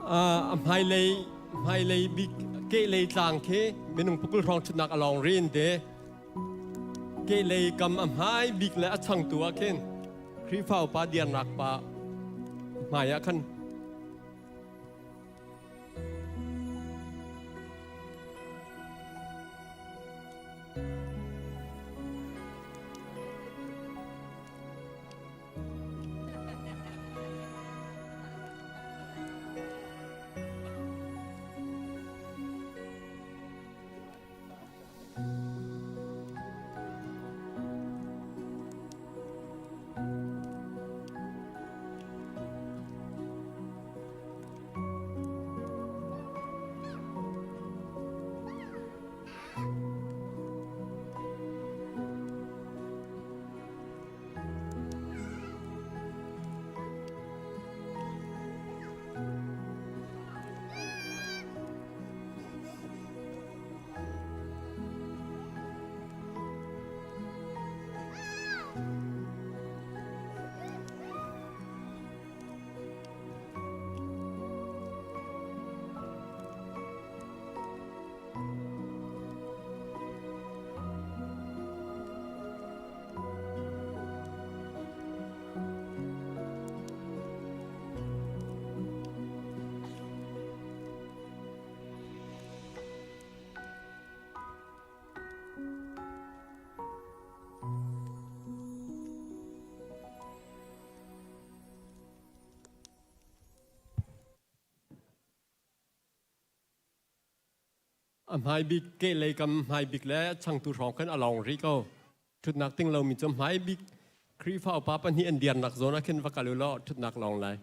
A hmailei hmailei bik kehlei tlang khi minung pakul hrawng ṭhutnak a lawng rin te. Kehlei kam a hmai bik le a changtu ah khin Khrihfa upa diarnak pa hmai ah khan A hmaibik kehlei kam hmaibik le changtu hrawng khan a lawng rih ko. Ṭhutnak ting lomi cu hmaibik Khrihfa upa pahnih an dirnak zawn ah khin va kal u law ṭhutnak lawng lai.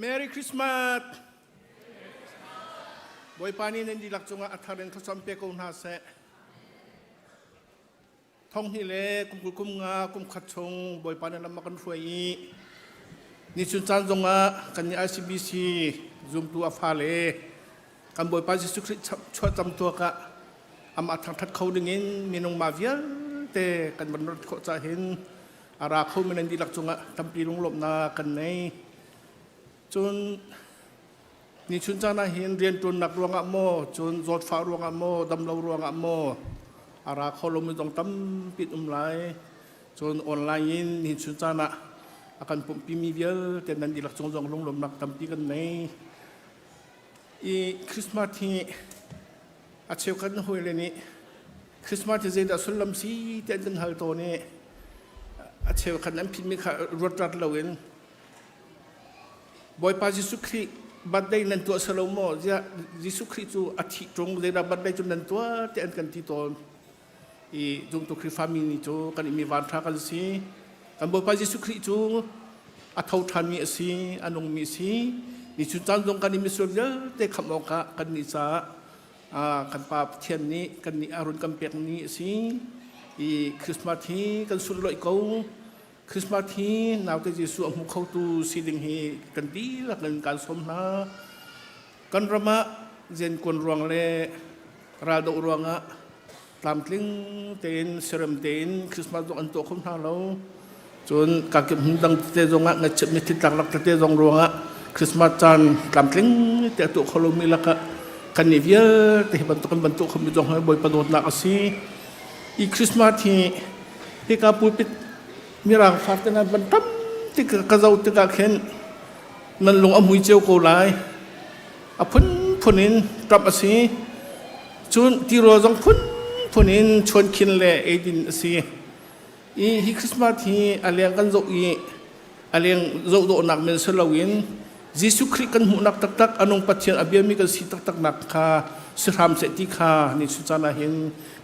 Merry Christmas! Bawipa nih nan dihlak cungah a thar in thlacam pe ko hna seh. Thong hnih le kum 20 kum nga kum khat chung Bawipa nih lam a kan hruai i ni chun caan zongah kan nih ICBC zumtu a fale kan Bawipa Jesuh Khrih chuahcam tuak ah amah thangṭhat kho dingin minung ma vialte kan van rat khawh cah hin a ra kho mi nan dihlak cungah tampi lunglawmhnak kan nei. Cun ni chun caan ah hin rianṭuannak ruangah maw, cun zawtfah ruangah maw, damlo ruangah maw a ra kho lomi zong tampi um lai. Cun online in ni chun caan ah a kan pumhpimi vialte nan dihlak cung zong lunglawmhnak tampi kan nei. I Christmas hi a cheukhat na hawile nih Christmas hi zeidah sullam si ti an kan hal tawn i a cheukhat an phitmi kha ruatrat loin Bawipa Jesuh Khrih birthday nan tuah selo maw ziah Jesuh Khrih cu a thih ṭung zeidah birthday cu nan tuah ti an kan ti tawn i zumtu Khrihfami nih cu kan i mi vanṭha kan si kan Bawipa Jesuh Khrih cu a tho ṭhanmi a si a nungmi a si ni chun caan zong kan i misual vialte khamh awkah kan nih caah kan Pa Pathian nih kan nih a run kan pek ni a si i Christmas hi kan sunlawih ko Christmas hi naute Jesuh a hmu khotu si ding hi kan dihlak in kan sawm hna kan ram ah zenkuan ruang le raldoh ruangah tlamtling tein serem tein Christmas zong an tuah kho hna lo cun kakip hmun dang tete zongah ngaihchiat mitthli tlak tete zong ruangah Christmas caan tlamtling te a tuah kho lomi lakah kan nih vialte hi bantuk kan bantuk khomi zong hi Bawipa dawtnak a si i Christmas hi hika pulpit mirang far te nan van tam tik ka zoh tikah khin nan lung a mui cio ko lai a phunphun in ṭap a si cun tirawl zong phunphun in chuankhin le eidin a si i hi Christmas hi a leng kan zoh i a leng zoh dawhnak men si loin Jesuh Khrih kan hmuhnak taktak a nung Pathian a biami kan si taktak nak kha si hram seh ti kha ni caan ah hin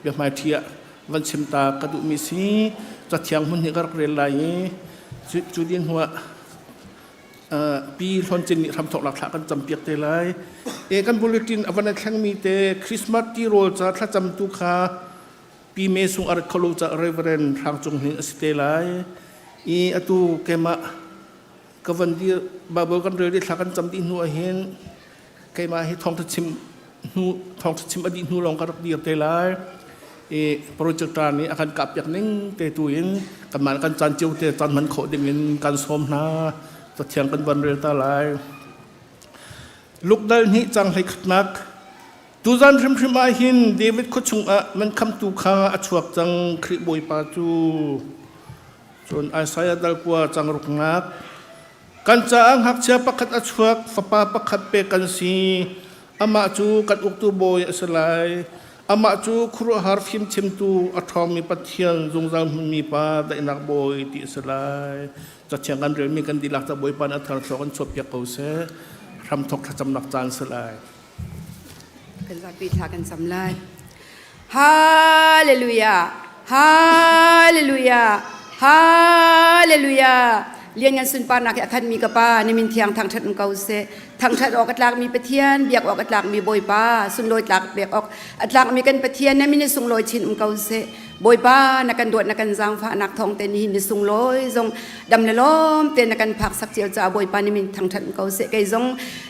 biahmai ṭhi ah van chim ta ka duhmi si cathiang hmun hi ka rak rel lai i cu din hnuah Pi Hlawn Cin nih hramthawknak thla kan campiak te lai. E kan bulletin avan thlengmi te Christmas tirawl ca thlacamtu kha Pi Me Sung arat kholo ca Reverend Hrang Cung Hnin a si te lai. I atu keimah ka van dir Bible kan rel i thla kan cam dih hnu ahhin keimah hi thawngtha chim hnu thawngtha chim a dih hnu lawng ka rak dir te lai i projector nih a kan kah piak ning te tu in kanmah kan caan cio te caan hman khawh ding in kan sawm hna cathiang kan van rel ta lai Lukdal hnih cang hlei khatnak Tuzan hrimhrim ah hin David khuachung ah nan khamtu kha a chuak cang Khrih Bawipa cu Cun Isaiah dal kua cang ruknak kan caah ngakchia pakhat a chuak, fapa pakhat pek kan si. Amah cu kan uktu bawi a si lai. Amah cu khuaruahhar fimchimtu, a ṭhawngmi Pathian, zungzal hmunmi Pa, daihnak bawi ti a si lai. Cathiang kan relmi kan dihlak ca Bawipa nih a thar thlua kan chuahpiak ko seh. Hramthawk thlacamnak caan si lai. Kan zapi thla kan cam lai. Hallelujah! Hallelujah! Hallelujah! Lianngan sunparnak hi a khatmi ka Pa, ni min thiang thangṭhat um ko seh. Thangṭhat awk a tlakmi Pathian, biak awk a tlakmi Bawipa, sunlawi tlak pek awk a tlakmi kan Pathian, na min i sunglawi chin um ko seh. Bawipa, na kan dawt, na kan zaangfahnak thawng te nihin ni sunglawi zong dam le lawm te na kan phak sak cio caah Bawipa ni min thangṭhat um ko seh. Kei zong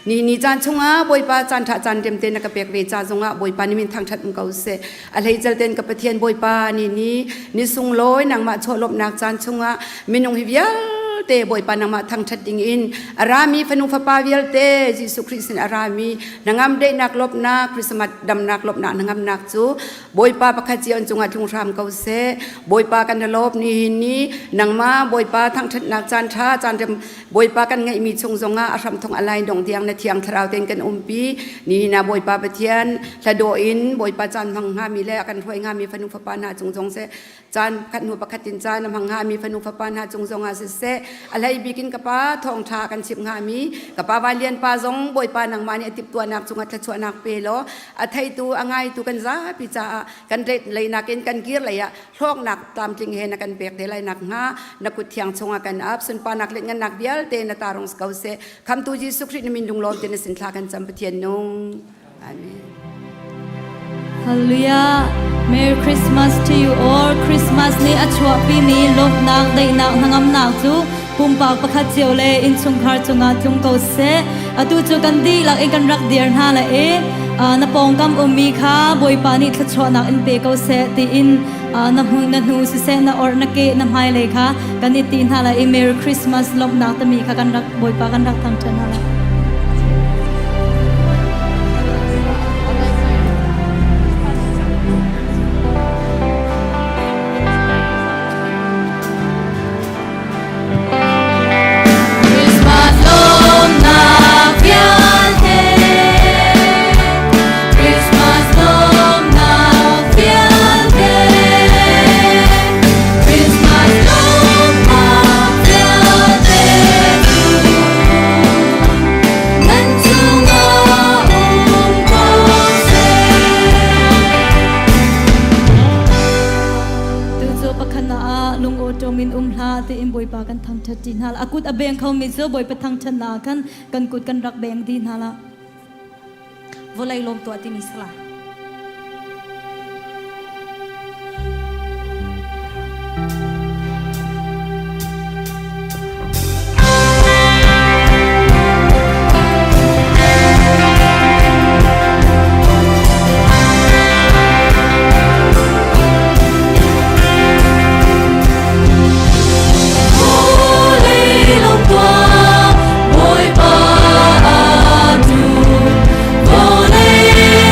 Ni ni caan chungah Bawipa caan ṭha caan rem te na ka pek ve ca zongah Bawipa nih min thangṭhat um ko seh. A hleical ten ka Pathian Bawipa ni ni ni sunglawi nangmah chawlawmnak caan chungah minung hi vialte Bawipa nangmah thangṭhat ding in a rami fanu fapa vialte Jesuh Khrih sin a rami nangam daihnak lawmhnak Christmas damnak lawmhnak nangamnak cu Bawipa pakhat cio an cungah tlung hram ko seh. Bawipa kan na lawm ni hin ni nangmah Bawipa thangṭhatnak caan ṭha caan rem Bawipa kan ngeihmi chung zongah a hramthawk a lai dong tiang na thiang thlarau tein kan umpi. Nihin ah Bawipa Pathian hladawh in Bawipa caan hmang hngami le a kan hruai hngami fanu fapa hna cung zong seh caan khat hnu pakhat in caan a hmang hngami fanu fapa hna cung zongah siseh a hlei bik in ka pa thawngṭha kan chimh hngami ka pa Van Lian pa zong Bawipa nangmah nih a timhtuahnak cungah thluachuahnak pe law a theitu a ngaitu kan zapi caah kan leinak in kan kir lei ah hlawknak tlamtling he na kan pek te lai nak hnga na kut thiang chungah kan ap sunparnak le ngannak vialte na tarung ko seh khamtu Jesuh Khrih na min lunglawm te na sin thla kan cam Pathian nung amen. Hallelujah. Merry Christmas to you all. Christmas ni a chuahpi mi lawmhnak, daihnak, hnangamnak cu pumpak pakhat cio le innchungkhar cungah tlung ko seh. Atu cu kan dihlak in kan rak dir hna la i na pawngkam ummi kha Bawipa nih thluachuahnak in pe ko seh tiin na hmui na hnu siseh na orh na ke na hmailei kha kan i ti hna la i Merry Christmas lawmhnak timi kha kan rak Bawipa kan rak thangṭhat hna la. Christmas lawmnak vialte Christmas lawmnak vialte Christmas lawmnak vialte cu nan cungah um ko seh. Tu cu pakhat na ah lungawṭawm in um hlah tiin Bawipa kan thangṭhat ṭi hna la. A kut a beng khomi cu Bawipa thangṭhatnak ah khan kan kut kan rak beng dih hna la. Vawlei lawm tuah timi sala. Bawipa a tu, vawlei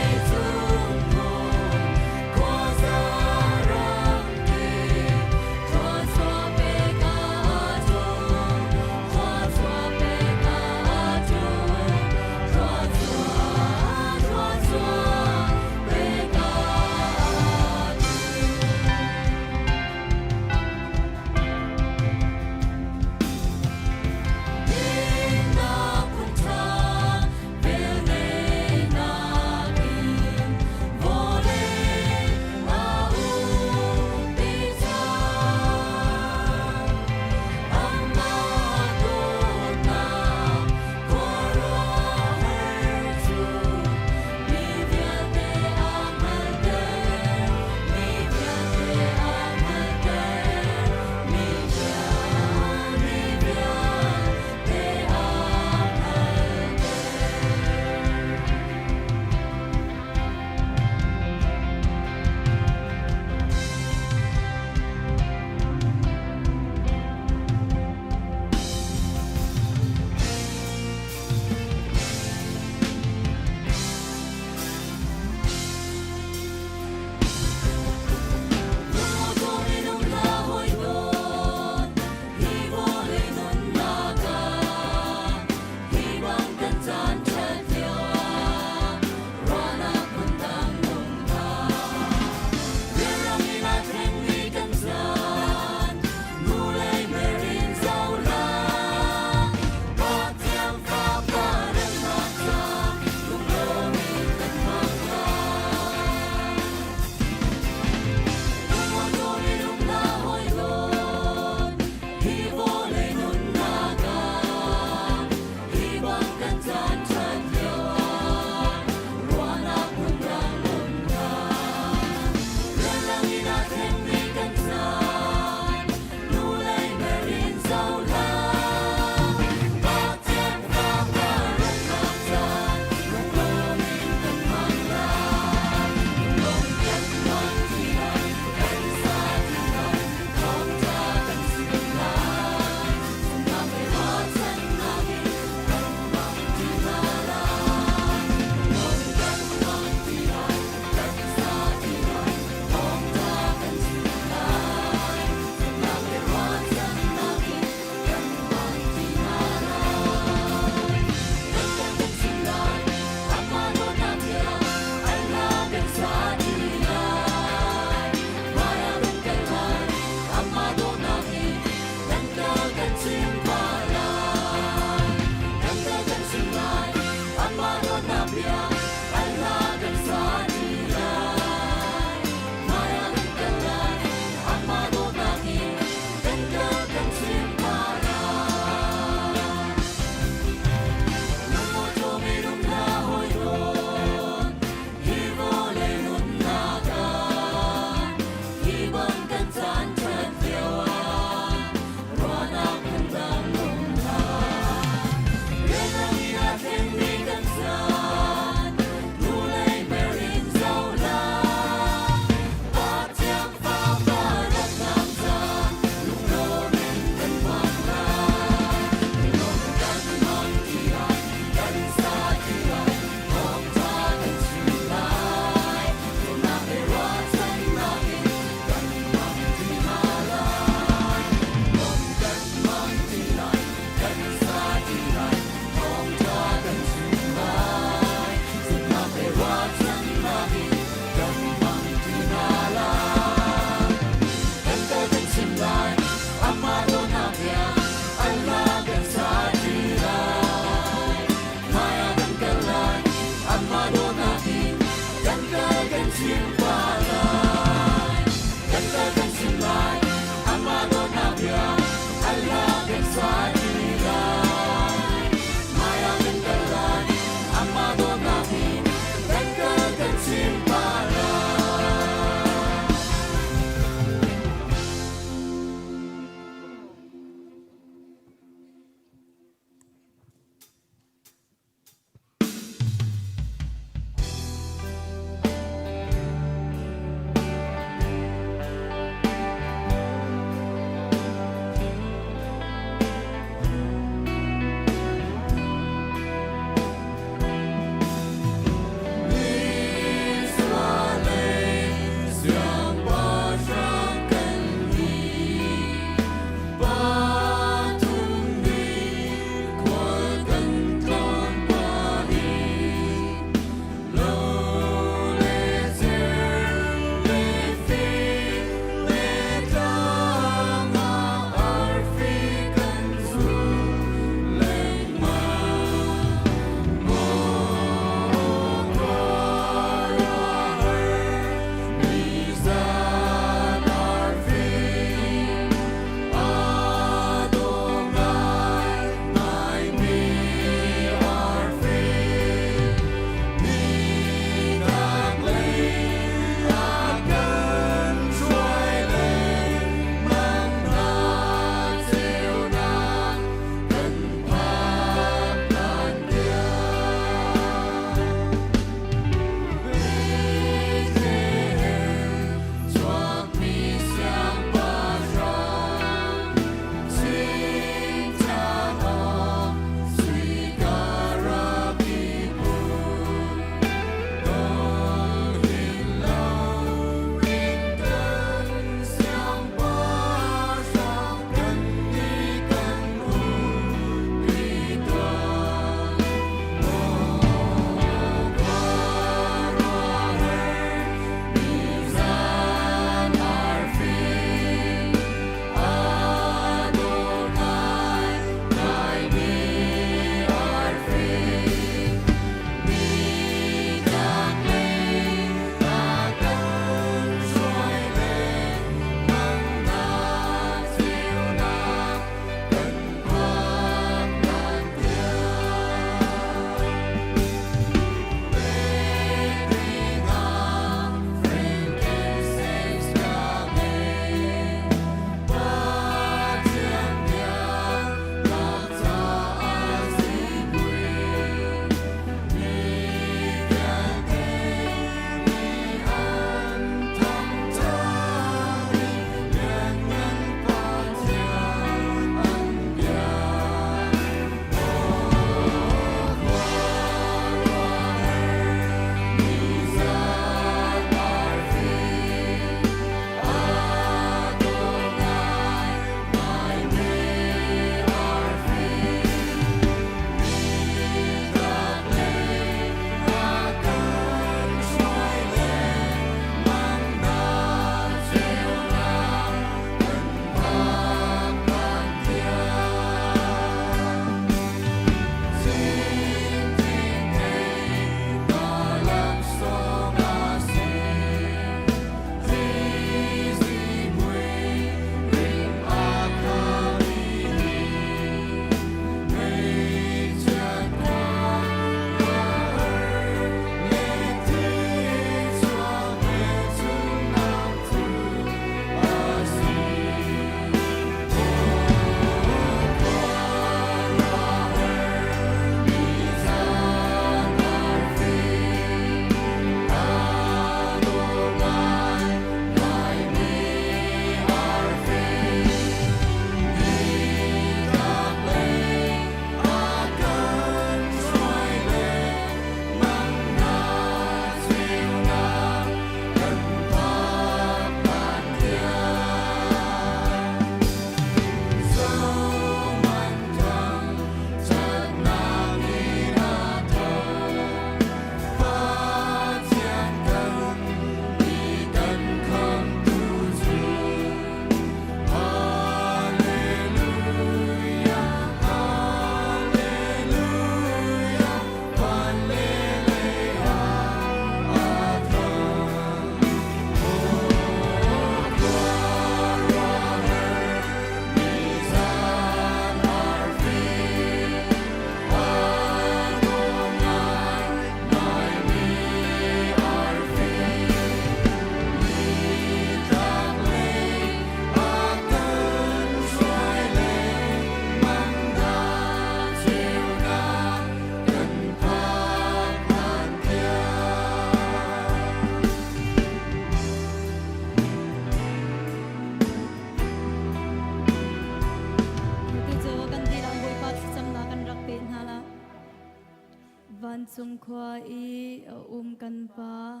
Vancung khua i a um kan Pa,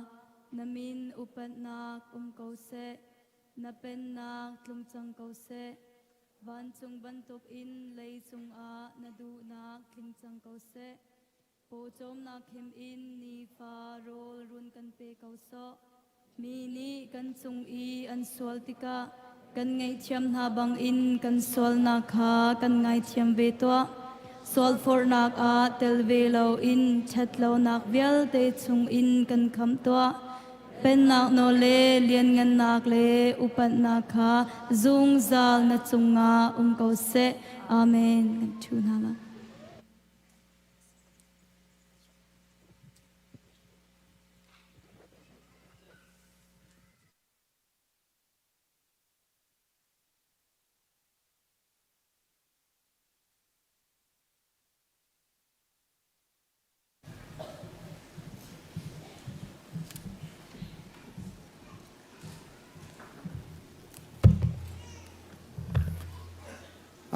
na min upatnak um ko seh, na pennak tlung cang ko seh. Vancung bantukin leicung ah na duhnak tling cang ko seh. Pawcawmnak him in nifa rawl run kan pe ko sawh. Mi nih kan cung i an sual tikah kan ngaihthiam hna bangin kan sualnak kha kan ngaithiam ve tuah. Sualforhnak ah tel ve loin ṭhatlonak vialte chungin kan khamh tuah. Pennak nawl le lianngannak le upatnak kha zungzal na cungah um ko seh. Amen. Kan ṭhu hna lai.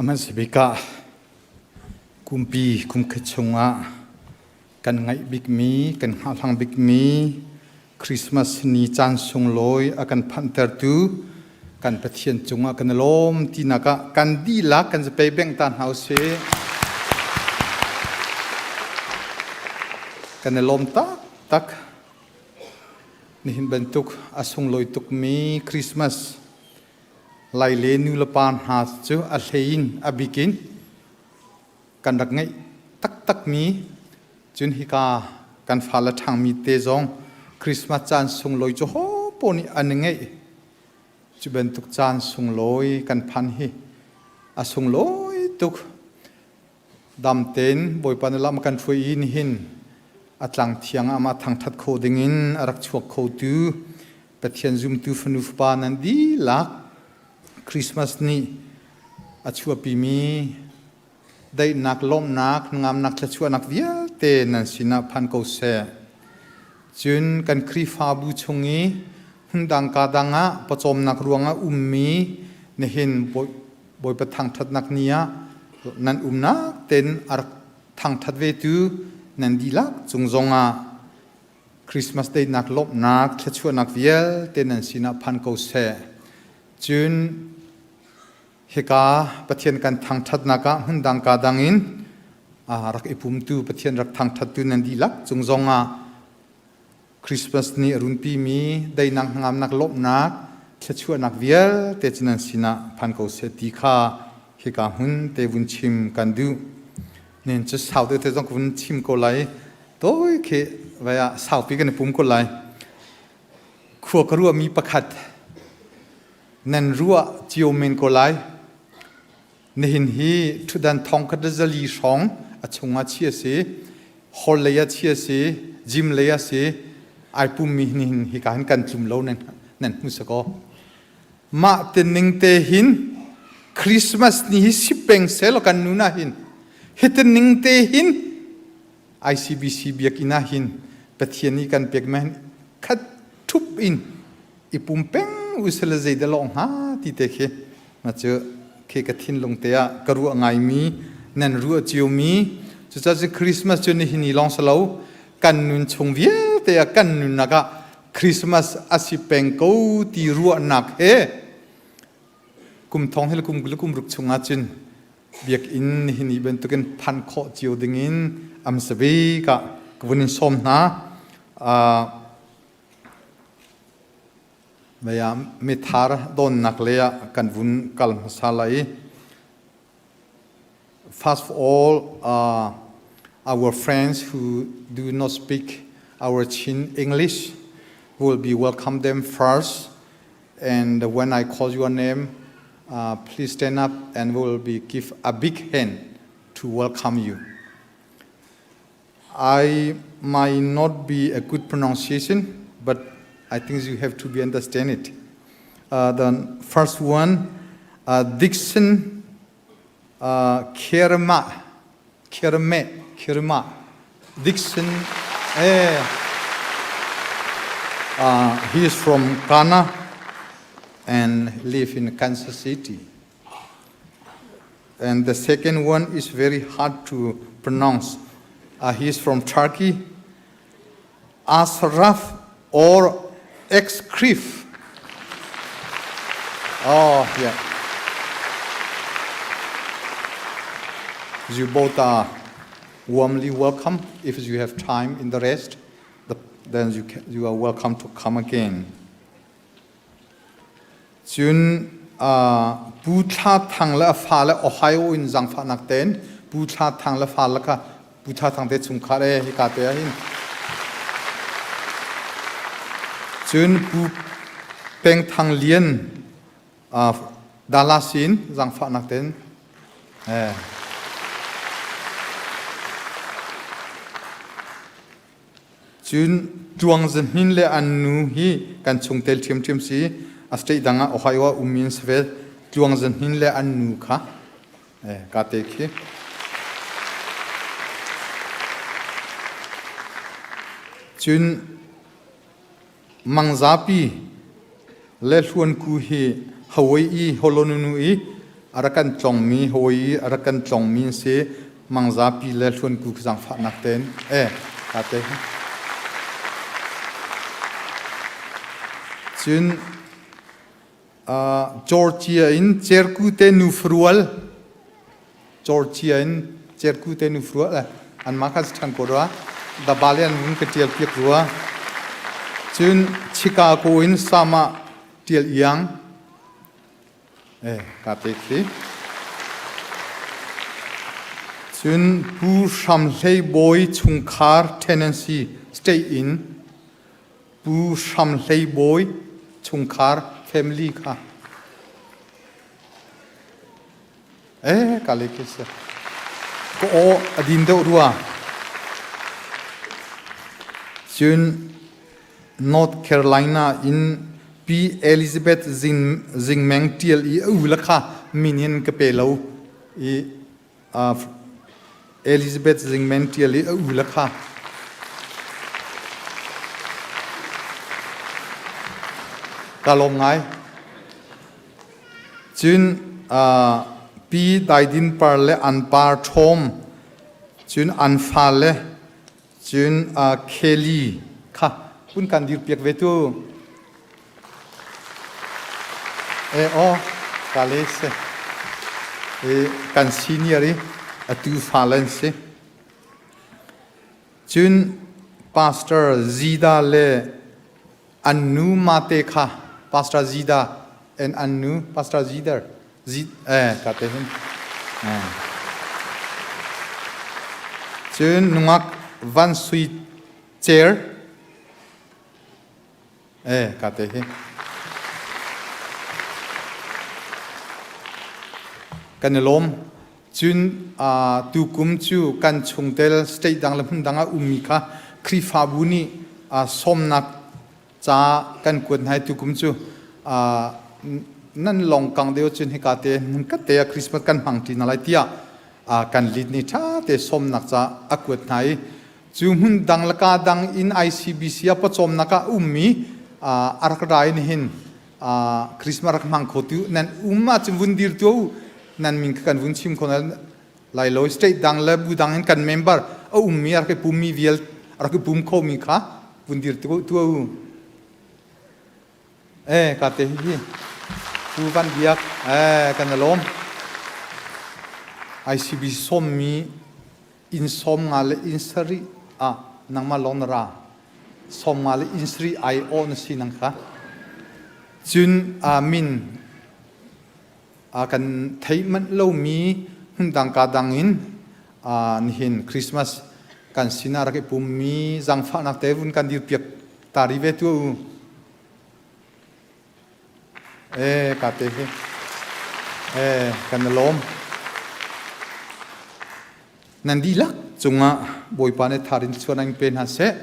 A hmasa bik ah kumpi kumkhat chungah kan ngaih bikmi, kan hngahhlang bikmi Christmas ni caan sunglawi a kan phanhtertu kan Pathian cungah kan i lawm tinak ah kan dihlak kan zapei bengh ta hna usih. Kan i lawm taktak. Nihin bantuk a sunglawi tukmi Christmas Lai le nu le pa hna cu a hlei in a bik in kan rak ngeih taktakmi cun hika kan fale ṭhangmi te zong Christmas caan sunglawi cu hopo nih an i ngeih. Cu bantuk caan sunglawi kan phan hi a sunglawi tuk. Dam tein Bawipa nih lam kan hruai i nihin a tlang thiang ah amah thangṭhat kho dingin a rak chuak khotu Pathian zumtu fanu fapa nan dihlak Christmas nih a chuahpimi daihnak, lawmhnak, hnangamnak, thluachuahnak vialte nan sinah phan ko seh. Cun kan Khrihfabu chung i hmundang ka dang ah pawcawmnak ruangah ummi nihin Bawipa thangṭhatnak ni ah nan umnak ten a rak thangṭhat vetu nan dihlak cung zongah Christmas daihnak, lawmhnak, thluachuahnak vialte nan sinah phan ko seh. Cun Hika Pathian kan thangṭhatnak ah hmundang ka dang in rak i pumtu Pathian rak thangṭhattu nan dihlak cung zongah Christmas nih a runpimi deinak hnangamnak lawmhnak thluachuahnak vialte cu nan sinah phan ko seh ti kha hika hmun te vun chim kan duh. Nen cu sau deuh te zong ka vun chim ko lai. Toi khi vai ah saupi kan i pum ko lai. Khua ka ruahmi pakhat Nan ruah cio men ko lai. Nihin hi ṭhutdan thong khat le zali hrawng a chungah chia si, hall lei ah chia si, gym lei ah si, ai pummi nihin hika hin kan tlum lo nan nan hmu sakaw. Mah te ning te hin Christmas ni hi si peng selaw kan nun ah hin hiti ning te hin ICBC biakinn ah hin Pathian nih kan pek men khat ṭhup in i pum peng usila zei dah lawng hnga ti te khi ma cu khi ka thinlung te ah ka ruah ngaimi nan ruah ciomi cucaah cu Christmas cu nihin ni lawng si lo kan nun chung vialte ah kan nunnak ah Christmas a si peng ko ti ruahnak he kum thong he kum kum ruk chungah cun biakinn nihin ni bantukin phan khawh cio dingin am sabi ka ka vun in sawm hna. Mithar donnak lei ah kan vun kal hmasa lai. First of all, our friends who do not speak our Chin English will be welcome them first. And when I call your name, please stand up and we will be give a big hand to welcome you. I might not be a good pronunciation, but I think you have to be understand it. The first one, Dixon Kerma, Kerme, Kerma, Dixon. Eh, he is from Ghana and live in Kansas City. And the second one is very hard to pronounce. He is from Turkey. Ashraf or ex-Crif. Oh, yeah. You both are warmly welcome. If you have time in the rest, the, then you, can, you are welcome to come again. Cun Pu Thla Thang le a fale Ohio in zaangfahnak tein Pu Thla Thang le fale kha Pu Thla Thang te chungkhar e hika te ah hin. Cun Pu Peng Thang Lian Dallas in zaangfahnak tein eh. Cun Tluang Za Hnin le an nu hi kan chungtel ṭhiamṭhiam si. A state dang ah Ohio ah ummi an si ve. Tluang Za Hnin le an nu kha eh, ka te khi. Cun Mangzapi le Hluanku hi Hawaii Honolulu i a rak kan tlongmi Hawaii a rak kan tlongmi an si. Mangzapi le Hluanku khi zaangfahnak tein eh ka te. Cun Georgia in Cerku te nu farual Georgia in Cerku te nu farual anmah kha ṭhan ko rua dabal an vun ka ṭial piak rua cun Chicago in Sama ṭial iang eh ka te khi cun Pu Hram Hlei Bawi chungkhar Tennessee state in Pu Hram Hlei Bawi chungkhar family kha eh ka le khi si ka aw a din deuh rua cun North Carolina in Pi Elizabeth Zing Zingmeng tial i a u la kha min in ka pe lo i Elizabeth Zingman ṭial i a u le kha ka lawm ngai. Cun Pi Daidin Par le an par ṭhawm, cun an fale, cun Kelly kha hun kan dir piak ve tu. E aw ka le si. E kan senior i atu fa len si. Cun Pastor Zida le an nu mate kha Pastor Zida and an nu Pastor Zidar Zid eh ka te hin. Eh. Cun nungak Van Sui Cer Eh, ka te hi. Kan i lawm. Cun tukum cu kan chungtel state dang le hmun dang ah ummi kha Khrihfabu nih sawmnak ca kan kuat hna i tukum cu nan lawng kang deuh cun hika te hmun kat te ah Christmas kan hmang ṭi hna lai tiah kan lead nih ṭha te sawmnak ca a kuat hna i Cu hmun dang le ka dang in ICBC ah pawcawmnak ah ummi a rak ra in hin Christmas rak hmang kho tu nan um ahcun vun dir tu nan min kha kan vun chim kho lai lo state dang le bu dang in kan member a ummi a rak i pummi vial a rak i pum khomi kha vun dir tu tu Eh ka te hi tu van biak eh kan alom ICB sawmmi inn 50 le inn 70 ah nangmah lawng na ra 50 le inn 70 ai aw na si nang kha cun min kan theih manh lomi hmundang ka dang in nihin Christmas kan sinah rak i pummi zangfahnak te vun kan dir piak ta ri ve tu u Eh, ka te hi. Eh, kan i lawm. Nan dihlak cungah Bawipa nih tharin chuan in pe hna seh.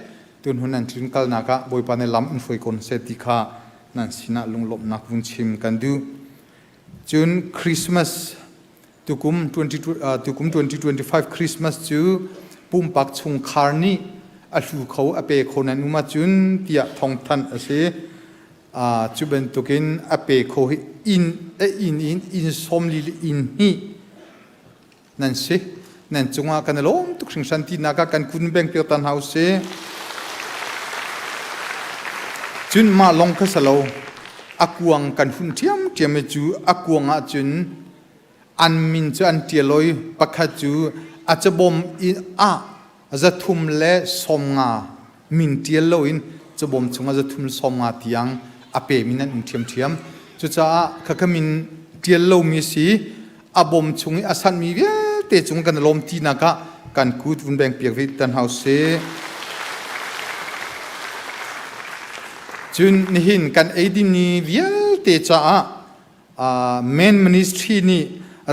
Tun hun nan tlun kalnak ah Bawipa nih lam in hruai ko seh ti kha nan sinah lunglawmhnak vun chim kan duh. Cun Christmas tukum 22, uh, tukum 2025 Christmas cu pumpak chungkhar nih a hlu kho a pe kho nan um ahcun tiah thawngthanh a si. Cu bantukin a pe kho hi inn inn in inn 42 le inn hnih nan si. Nan cungah kan i lawm tuk hringhran tinak ah kan kun beng piak ta hna usih. Cun mah lawng kha si lo, a kuang kan hun ṭhiamṭhiam i cu a kuang ah cun an min cu an ṭial oi pakhat cu a cabawm in ah 350 min ṭial loin cabawm chungah 350 tiang a pemi nan um ṭhiamṭhiam. Cucaah khakha min ṭial lomi si a bawm chung i a sanhmi vialte cung kan i lawm tinak ah kan kut vun beng piak rih tan hau sih. Cun nihin kan eidin ni vialte caah main ministry nih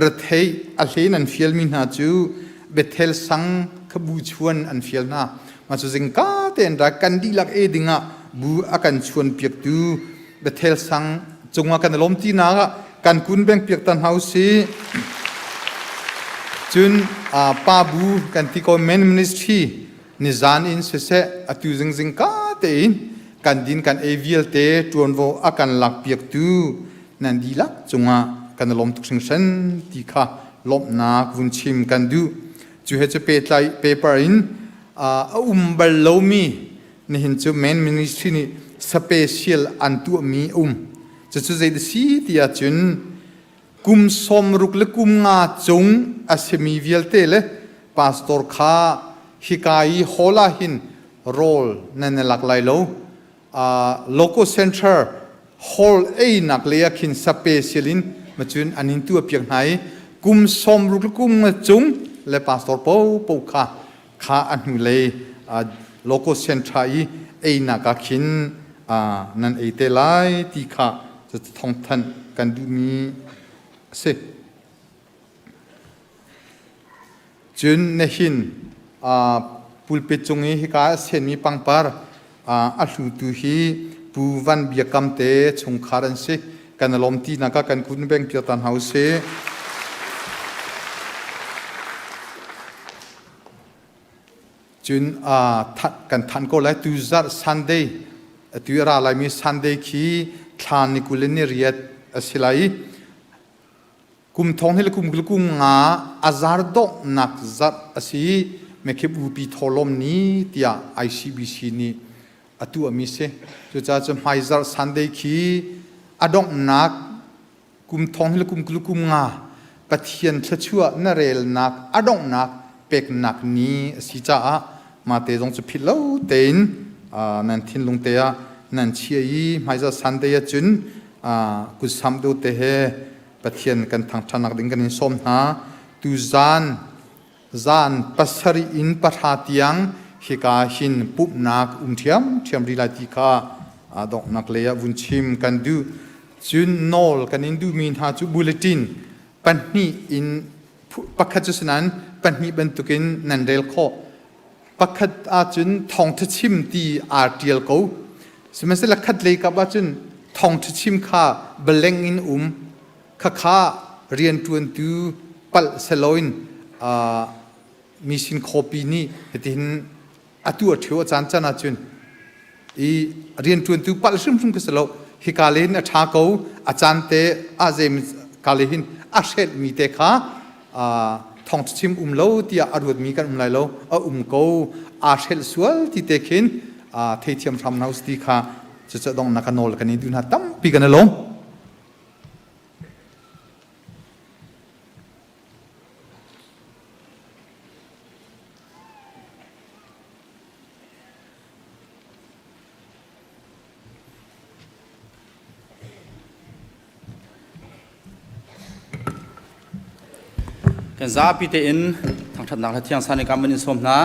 rethei a hlen an fialmi hna cu Bethel sang khabu chuan an fial hna. Mah cu zingka tein ra kan dihlak e dingah bu a kan chuan piaktu Bethel sang cungah kan i lawm tinak ah kan kun beng piak ta hna usih. Cun pa bu kan ti ko men ministry nizan in siseh atu zingzing ka tein kan din kan ei vialte ṭuanvo a kan lak piaktu nan dihlak cungah kan i lawm tuk hringhran ti kha lawmhnak vun chim kan duh. Cu he cu pehtlai paper in a um bal lomi nihin cu main ministry nih special an tuahmi a um. Cucu zei si ti ahcun kum 60 le kum nga cung a simi vialte le pastor kha hika i hall ah hin rawl nan i lak lai lo. Local center hall einak lei ah khin special in macun an in tuah piak hna i kum 60 le kum nga cung le pastor po po kha kha a hnulei local center i einak ah khin nan ei te lai ti kha thawngthanh kan duhmi a si. Cun nihin pulpit cung i hika a senmi pangpar a hlutu hi Pu Van Biakam te chungkhar an si. Kan i lawm tinak ah kan kun beng piak ta hna usih. Cun kan thanh ko lai tuzarh Sunday atu i ra laimi Sunday khi thla ni 28 a si lai i kum thong hi le kum kum nga a zar donghnak zarh a si i mekhip upi tholom ni tiah ICBC nih a tuahmi si. Cucaah cu hmaizarh Sunday khi a donghnak kum thong hi le kum kul kum nga Pathian thluachuah na relnak a donghnak peknak ni a si caah mate zong cu philh lo tein nan thinlung te ah nan chia i hmaizarh Sunday ah cun kutsam do te he Pathian kan thangṭhatnak ding kan in sawm hna. Tuzaan zan 7 in 9 tiang hika hin pumhnak um ṭhiamṭhiam rih lai ti kha donghnak lei ah vun chim kan duh. Cun nawl kan in duhmi hna cu bulletin pahnih in pakhat cu sinain pahnih bantukin nan rel khawh. Pakhat ahcun thawngṭha chim ti aa ṭial ko. Sihmanhsehlaw khat lei kap ahcun thawngṭha chim kha baleng in um. Khakha rianṭuantu palh seloin mi sin copy nih hitihin atu a ṭhio a caan can ahcun i rianṭuantu palh hrimhrim ka si lo hika le hin a ṭha ko a caan te a zeim ka le hin a hrelhmi te kha thawng chim um lo tiah a ruatmi kan um lai lo a um ko aa hrelh sual ti te khin theithiam hram hna ti kha cucu dongnak ka nawl kan i duh hna tampi kan i lawm. Kan zapi tein thangṭhatnak hla thiang san in kan van in sawm hna.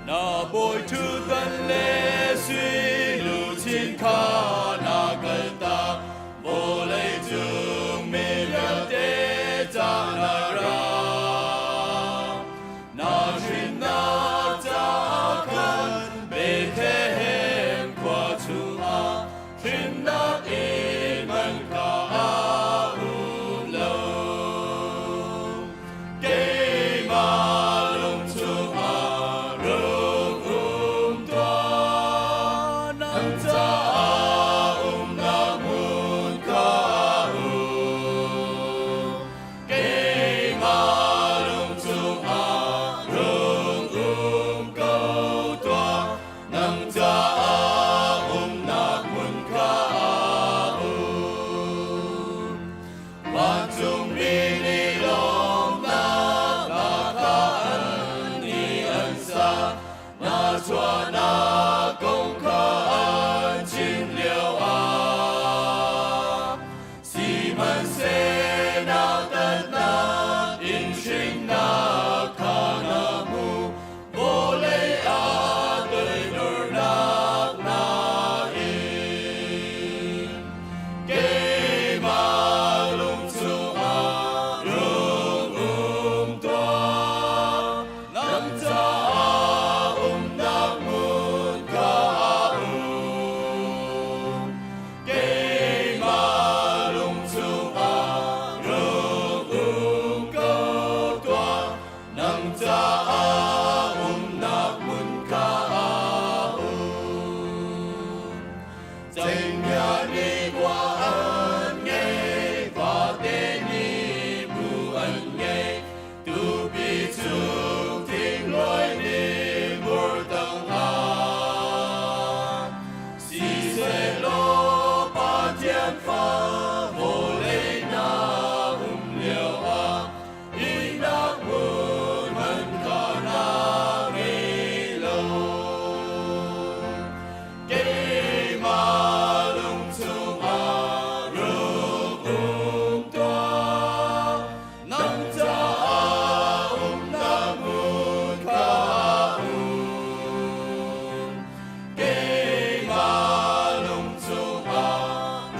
Na bawi ṭhutdan le sui luchin kha na kaltak, vawlei cung mi vialte ca na ra. Na hrinnak caah khan. nih khua an ngei, vate nih bu an ngei, tupi cung thingluai nih mur tangah. Siselaw Pathian fa vawlei na um lio ah ihnak hmun hman kha na ngei lo. Keimah lung chungah rung um tuah, nang caah umnak hmun kha um. Keimah lung chungah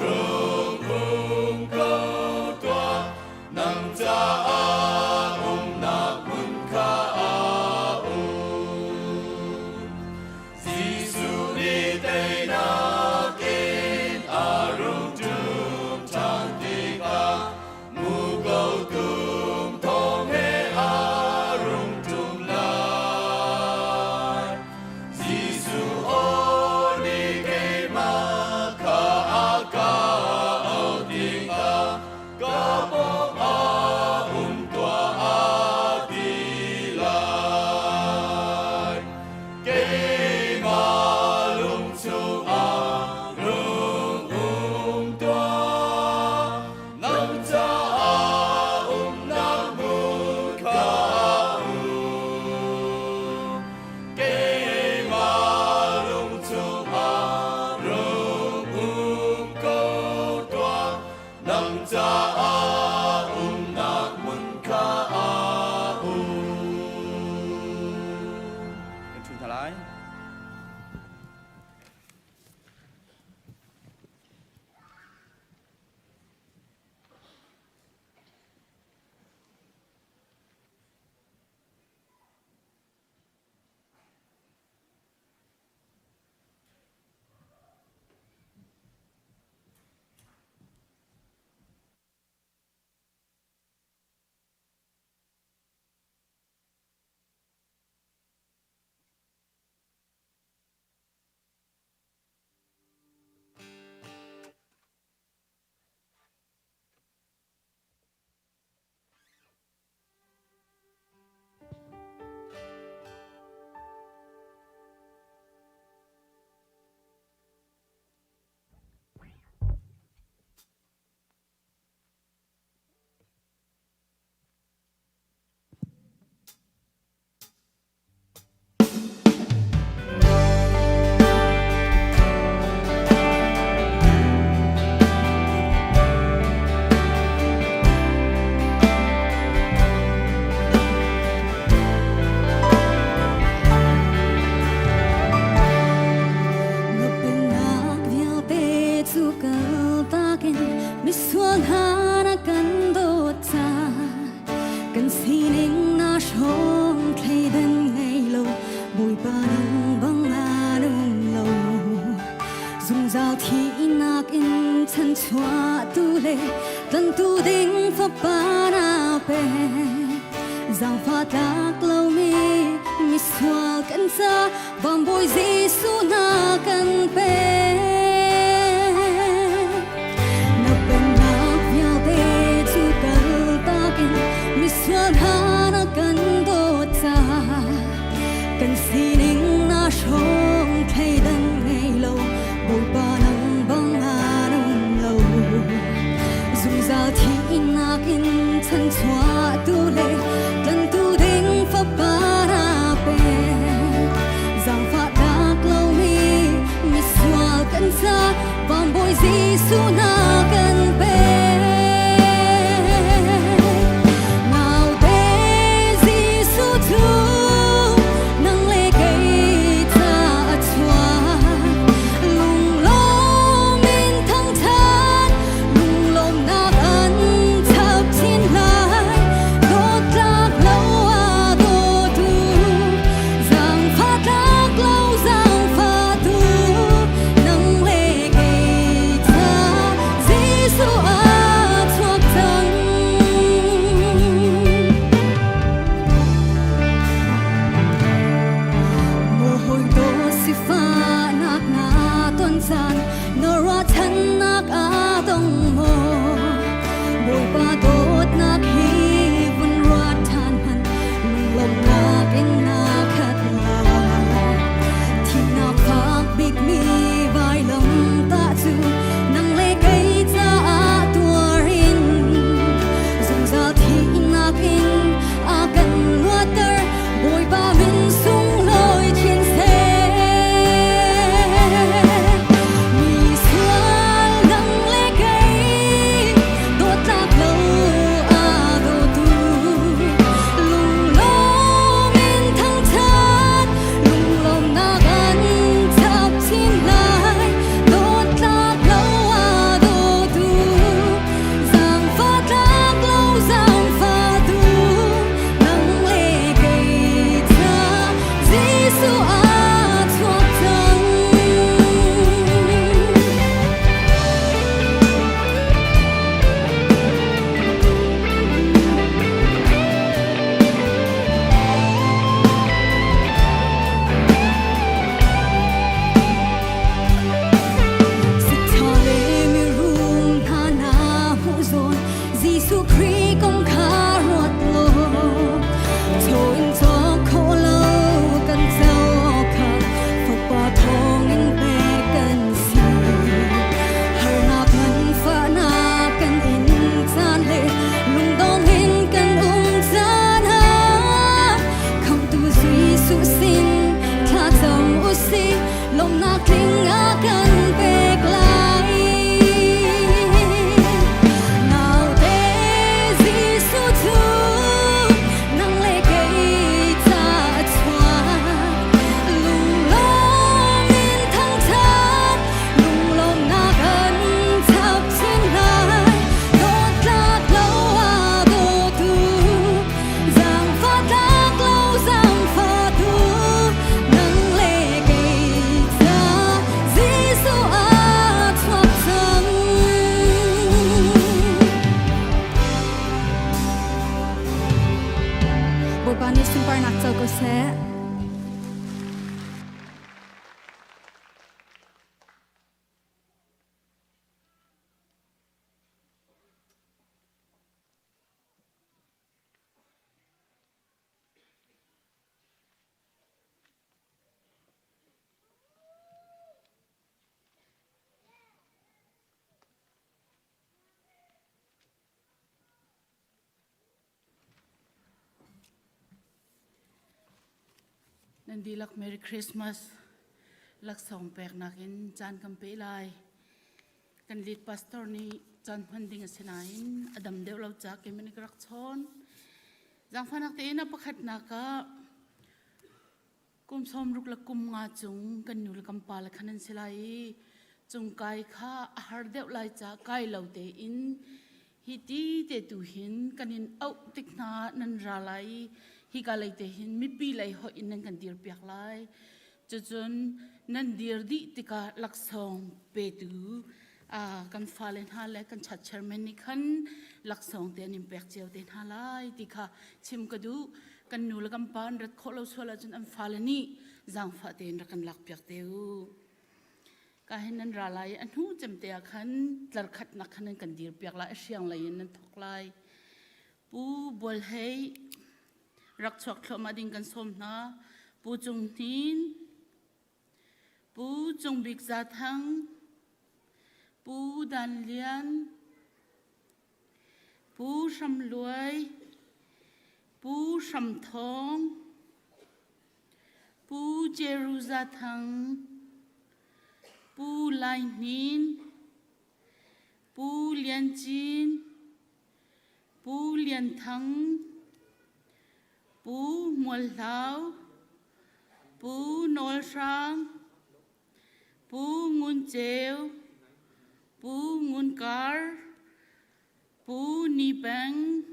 rung um ko tuah, nang caah umnak hmun kha um. Jesuh nih teinak in a rung ṭum ṭhan tikah muko tum thawng he a rung ṭum lai. Jesuh aw nih keimah kha a ka auh tikah ka pawngah um tuah a ti lai. Keimah lung chungah rung um tuah, nang caah umnak hmun kha um. Keimah lung chungah rung um ko tuah, nang caah umnak hmun kha um. Kan ṭhu hna lai. Na pennak vialte cu kaltak in misual hna na kan dawt ca. Kan sining na hrawm thleidan ngei lo, Bawipa nang bang an um lo. Zungzal thihnak in chanchuah tu le tlantu ding fapa na pe. Zaangfah tlak lomi misual kan ca Van Bawi Jesuh na kan pe. Na pennak vialte cu kaltak in misual hna na kan dawt caah kan sining na hrawng thleidan ngei lo Bawipa nang bang an um lo. Zungzal thihnak in chanchuah tu le tlantu ding fapa na pe. Zaangfah tlak lomi misual kan ca Van Bawi Jesuh na kan pe. Naute Jesuh cu nang le kei ca a chuak. Lunglawm in thangṭhat, lunglawmhnak an chap chin lai. Dawtlak lo a dawtu, zaangfah tlak lo zaangfahtu, nang le kei ca Bawipa dawtnak hi vun ruat ṭhan hmanh lunglawmhnak in na khat lai. Thihnak fak bikmi vailam tah cu nang le kei caah tuar in zungzal thihnak in a kan luatter Bawipa min sunglawi chin seh. Mi sual nang le kei dawtlak lo a dawtu lunglawm in thangṭhat lunglawmnak an chap chin lai dawtlak lo a dawtu zaangfah tlak lo zaangfahtu nang le kei ca Jesuh aa chuak cang. Sitha le mirum hna na hmuh zawn Jesuh Khrih kong kha ruat law chaw in cawk khawh lo kan co kha fapa thawngin pek kan si. Harnak nganfahnak kan in caan le lungdong in kan um caan ah Khamhtu Jesuh sin thlacam usih lawmhnak tling a kan pek lai. Naute Jesuh cu nang le kei ca a chuak. Lunglawm in thangṭhat, lunglawmhnak an chap chin lai. Dawtlak lo a dawtu, zaangfah tlak lo zaangfahtu, nang le kei ca Jesuh aa chuak cang. Bawipa nih sunparnak co ko seh. Nan dihlak Merry Christmas. Laksawng peknak in caan kan pe lai. Kan lead pastor nih caan hman ding a si nain a dam deuh lo ca keimah nih ka rak chawn. Zaangfahnak tein a pakhatnak ah kum 60 le kum nga cung kan nu le kan pa le khan an si lai i cungkai kha a har deuh lai ca kai lo tein hi ti te tu hin kan in auh tik hna nan ra lai i hika lei te hin mipi lei hoih in nan kan dir piak lai. Cucun nan dir dih tikah laksawng petu kan fale hna le kan chat chairman nih khan laksawng te an in pek cio te hna lai ti kha chim ka duh. Kan nu le kan pa an rat khawh lo sual ahcun an fale nih zaangfah tein rak kan lak piak te u. Ka hin nan ra lai i a hnu cem te ah khan tlar khatnak khan nan kan dir piak lai, a hriang lei in nan thawk lai. Pu Bual Hei rak chuak thluahmah ding kan sawm hna. Pu Cung Hnin, Pu Cung Bik Za Thang, Pu Dan Lian, Pu Hram Luai, Pu Hram Thawng, Pu Jeru Za Thang, Pu Lai Hnin, Pu Lian Cin, Pu Lian Thang, Pu Mual Hlau, Pu Nawl Hrang, Pu Ngun Ceu, Pu Ngun Kar, Pu Ni Peng,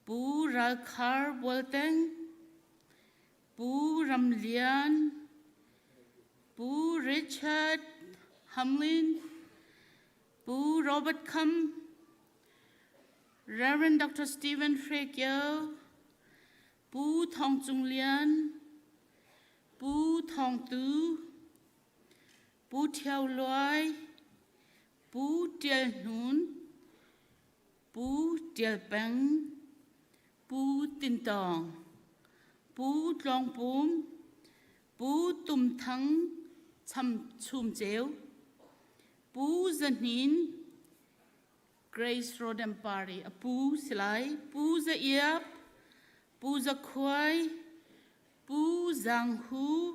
Pu Ral Khar Bualteng, Pu Ram Lian, Pu Richard Hamlin, Pu Robert Kham, Reverend Dr. Stephen Hrekio, Pu Thawng Cung Lian, Pu Thawng Tu, Pu Ṭhio Luai, Pu Ṭial Hnun, Pu Tial Peng, Pu Tin Tawng, Pu Tlawng Pum, Pu Tum Thang Cham Chum Ceu, Pu Za Hnin, Grace Rodem Party a pu si lai, Pu Za Iap, Pu Za Khuai, Pu Zang Hu,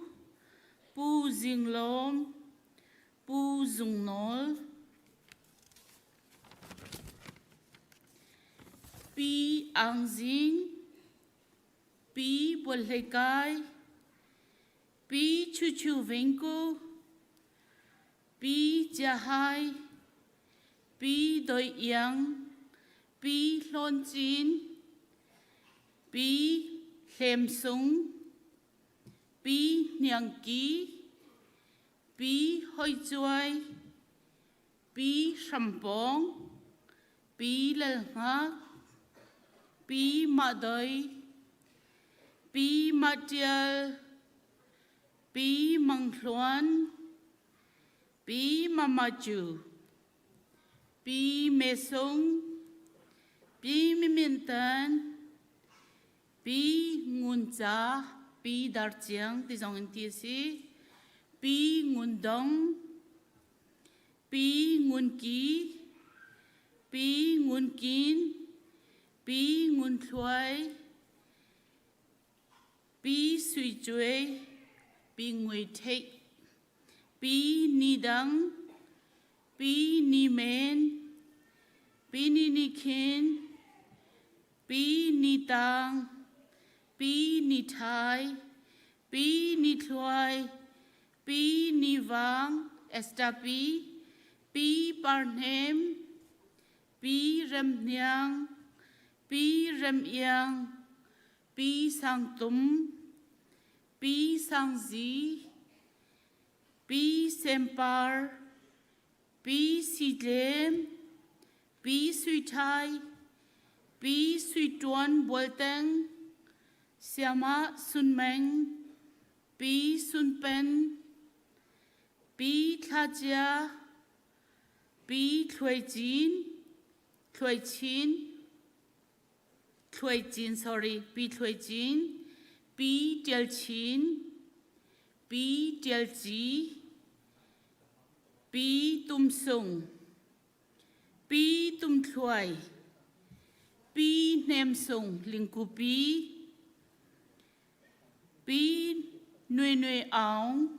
Pu Zing Lawm, Pu Zung Nawl, Pi Ang Zing, Pi Bual Hlei Kai, Pi Chu Chu Ving Ku, Pi Chia Hai, Pi Doi Iang, Pi Hlawn Cin, Pi Hlem Sung, Pi Hniang Ki, Pi Hoi Cuai, Pi Hram Pawng, Pi Lal Hngak, Pi Mah Doi, Pi Mah Ṭial, Pi Mang Hluan, Pi Mama Cu, Pi Me Sung, Pi Mi Min Tan, Pi Ngun Ca, Pi Dar Ciang ti zong in ti a si. Pi Ngun Dong, Pi Ngun Ki, Pi Ngun Kin, Pi Ngun Thluai, Pi Sui Cuai, Pi Ngui Theih, Pi Ni Dang, Pi Ni Men, Pi Ni Ni Khin, Pi Ni Tang, Pi Ni Thai, Pi Ni Thluai, Pi Ni Vang, Esther Pi, Pi Par Hnem, Pi Rem Hniang, Pi Rem Iang, Pi Sang Tum, Pi Sang Zi, Pi Sem Par, Pi Si Tlem, Pi Sui Thai, Pi Sui Tuan Bual Teng, Siama Sun Meng, Pi Sun Pen, Pi Thla Cia, Pi Thluai Cin, Thluai Chin, Thluai Cin sorry, Pi Thluai Cin, Pi Tial Chin, Pi Tial Ci, Pi Tum Sung, Pi Tum Thluai, Pi Hnem Sung Lingku Pi, Pi Nui Nui Aung.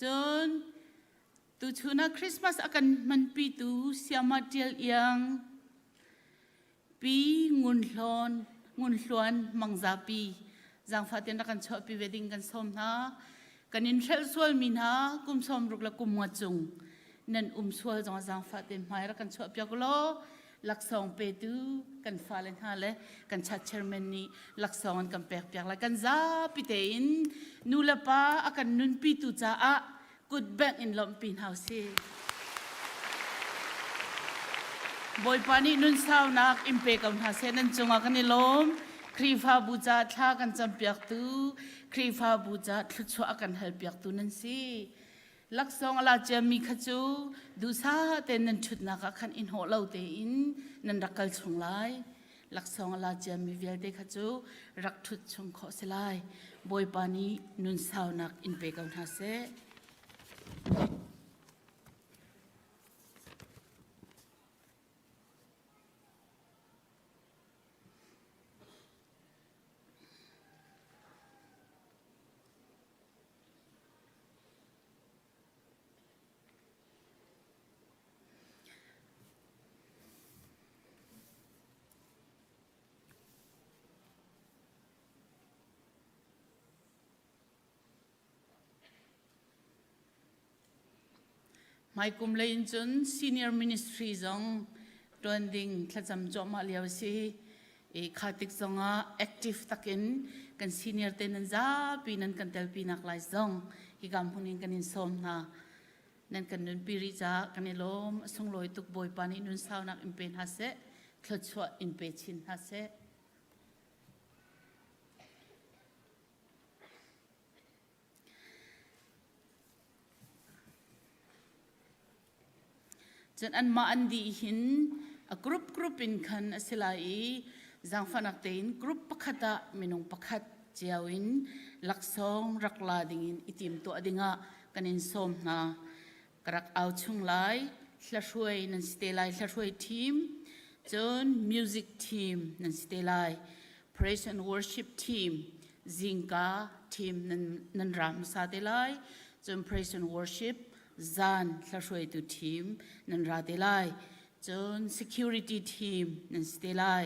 Cun tuchun ah Christmas a kan hmanpitu Siama Ṭial Iang, Pi Ngun Hlawn, Ngun Hluan Mangzapi zaangfah tein rak kan chuahpi ve ding kan sawm hna. Kan in hrelh sualmi hna kum 60 le kum nga cung nan um sual zong zaangfah tein hmai rak kan chuahpiak law laksawng petu kan fale hna le kan chat chairman nih laksawng an kan pekpiak lai. Kan zapi tein nu le pa a kan nunpitu caah kut bengh in lawmhpi hna usih. Bawipa nih nun saunak in pe ko hna seh nan cungah kan i lawm. Khrihfabu ca thla kan campiaktu, Khrihfabu ca thluachuah a kan halpiaktu nan si. Laksawng a la ciami kha cu duhsah tein nan ṭhutnak ah khan i hnawh lo tein nan rak kal chung lai. Laksawng a la ciami vialte kha cu rak ṭhut chung khawh si lai. Bawipa nih nun saunak in pe ko hna seh. Hmaikum lei in cun senior ministry zong ṭuan ding thlacam cuahmah lio a si. I kha tik zongah active takin kan senior te nan zapi nan kan telpi nak lai zong hika hmun in kan in sawm hna. Nan kan nunpi rih caah kan i lawm. A sunglawi tuk Bawipa nih nun saunak in pe hna seh, thluachuah in pe chin hna seh. Cun anmah an dih hin A group group in khan a si lai i zaangfahnak tein group pakhat ah minung pakhat cio in laksawng rak la dingin i timtuah dingah kan in sawm hna. Ka rak au chung lai. Hlahruai nan si te lai. Hlahruai team, cun music team nan si te lai. Praise and worship team, zingka team nan, nan ra hmasa te lai. Cun praise and worship zan hlahruaitu team nan ra te lai. Cun security team nan si te lai.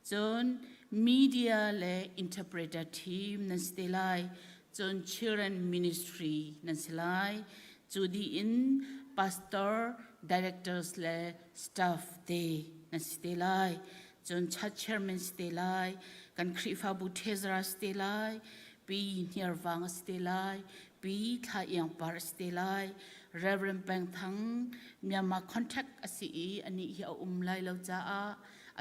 Cun media le interpreter team nan si te lai. Cun children ministry nan si lai. Cu dih in pastor, directors le staff te nan si te lai. Cun church chairman si te lai. Kan Khrihfabu treasurer si te lai. Pi Hniarvang a si te lai. Pi Thla Iang Par a si te lai. Reverend Peng Thang Myanmar contact a si i anih hi a um lai lo caah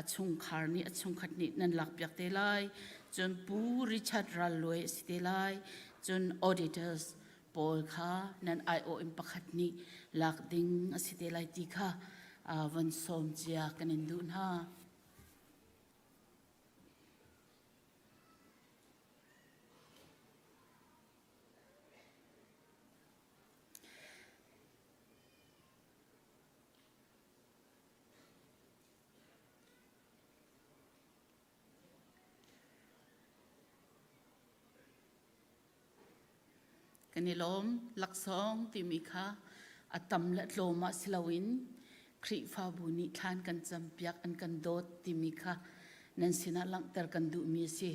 a chungkhar nih a chungkhat nih nan lakpiak te lai cun pu Richard Ral Luai a si te lai cun auditors pawl kha nan aiawh in pakhat nih lak ding a si te lai ti kha von sawm cia kan in duh hna. Kan i lawm. Laksawng timi kha a tam le tlawm ah si loin Khrihfabu nih thlan kan campiak an kan dawt timi kha nan sinah langhter kan duhmi a si.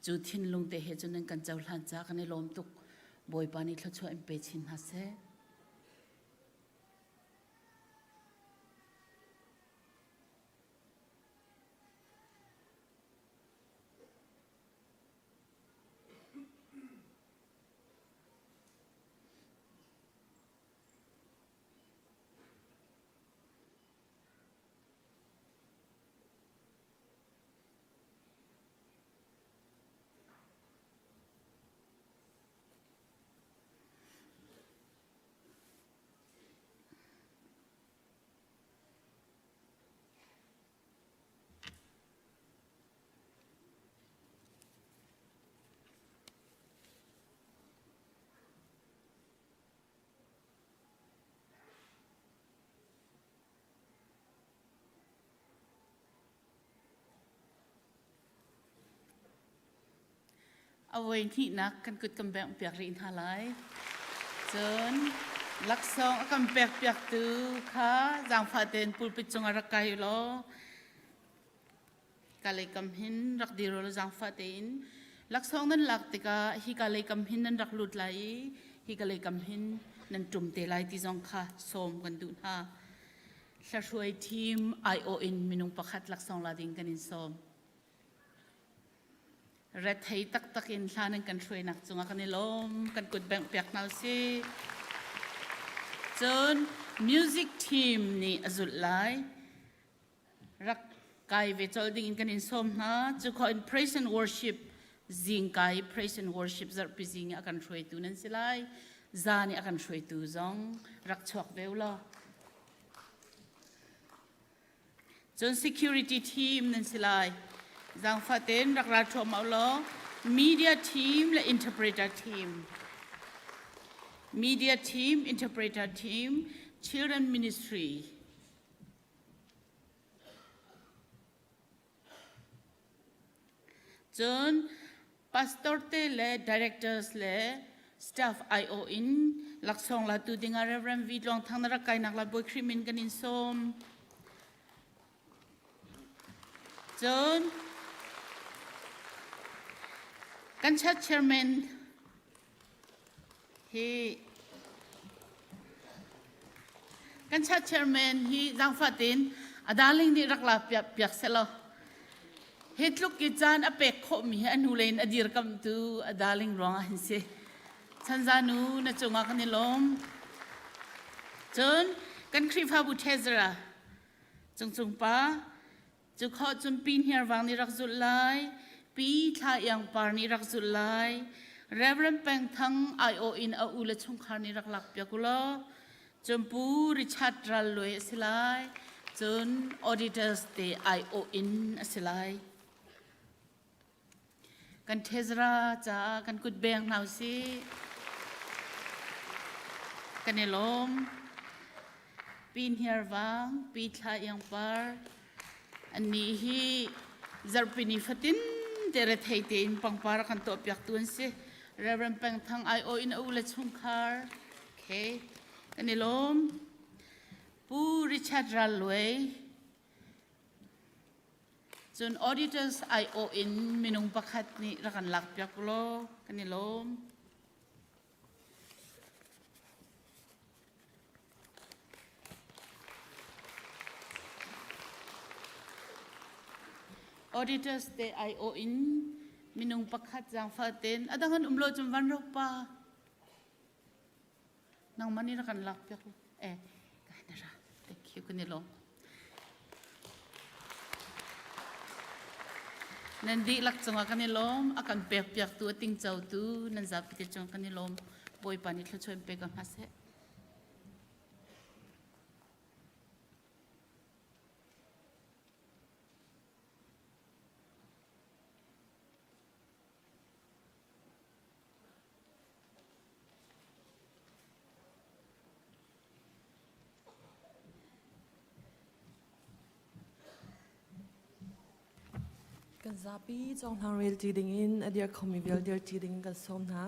Cu thinlung te he cun nan kan cohlan caah kan i lawm tuk. Bawipa nih thluachuah in pe chin hna seh. A voi hnihnak kan kut kan bengh piak rih hna lai. Cun laksawng a kan pek piaktu kha zaangfah tein pulpit cungah rak kai u law ka lei kam hin rak dir u law zaangfah tein laksawng nan lak tikah hi ka lei kam hin nan rak lut lai i hi ka lei kam hin nan ṭum te lai ti zong kha sawm kan duh hna. Hlahruai team aiawh in minung pakhat laksawng la ding kan in sawm. Rethei taktak in hla nan kan hruainak cungah kan i lawm. Kan kut bengh piak hna usih. Cun music team nih a zulh lai. Rak kai ve colh ding in kan in sawm hna. Cu khawh in praise and worship zingka i praise and worship zarhpi zing i a kan hruaitu nan si lai. Zan i a kan hruaitu zong rak chuak ve u law. Cun security team nan si lai. Zaangfah tein rak ral ṭhuahmah u law media team le interpreter team. Media team, interpreter team, children ministry. Cun pastor te le directors le staff IO in laksawng latu dingah Reverend V. Tluang Thang na rak kainak lai Bawi Khrih min kan in sawm. Cun kan church chairman hi kan church chairman hi zaangfah tein a darling nih rak la piak piak selaw hi tluk i caan a pek khawhmi hi a hnu lei in a dirkamtu a darling ruangah hin si chanzanu na cungah kan i lawm cun kan Khrihfabu treasurer Cungcung pa Cu khawh cun Pi Hniarvang nih rak zulh lai, Pi Thla Iang Par nih rak zulh lai, Reverend Peng Thang aiawh in a u le chungkhar nih rak lak piak u law, cun Pu Richard Ral Luai a si lai. Cun auditors te aiawh in a si lai. Kan treasurer caah kan kut beng hna usih. Kan i lawm. Pi Hniar Vang, Pi Thla Iang Par, annih hi zarhpini fatin te rethei tein pangpar a kan tuahpiaktu an si. Reverend Peng Thang aiawh in a u le chungkhar. Okay. Kan i lawm. Pu Richard Ral Luai, Cun auditors aiawh in minung pakhat nih rak kan lakpiak law kan i lawm. Auditors te aiawh in minung pakhat zaangfah tein a dang an um lo cun van rok pa. Nangmah nih rak kan lakpiak eh ka na ra. Thank you kan i lawm. Nan dihlak cungah kan i lawm. A kan pekpiaktu, a tingcotu nan zapi te cungah kan i lawm. Bawipa nih thluachuah in pe ko hna seh. Kan zapi cawnghlang rel ṭi dingin a dir khomi vial dir ṭi ding kan sawm hna.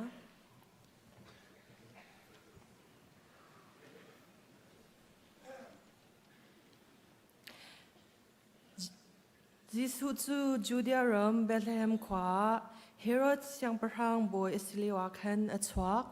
Jesuh cu Judea ram Bethlehem khua ah Herod siangpahrang bawi a si lioah khan a chuak.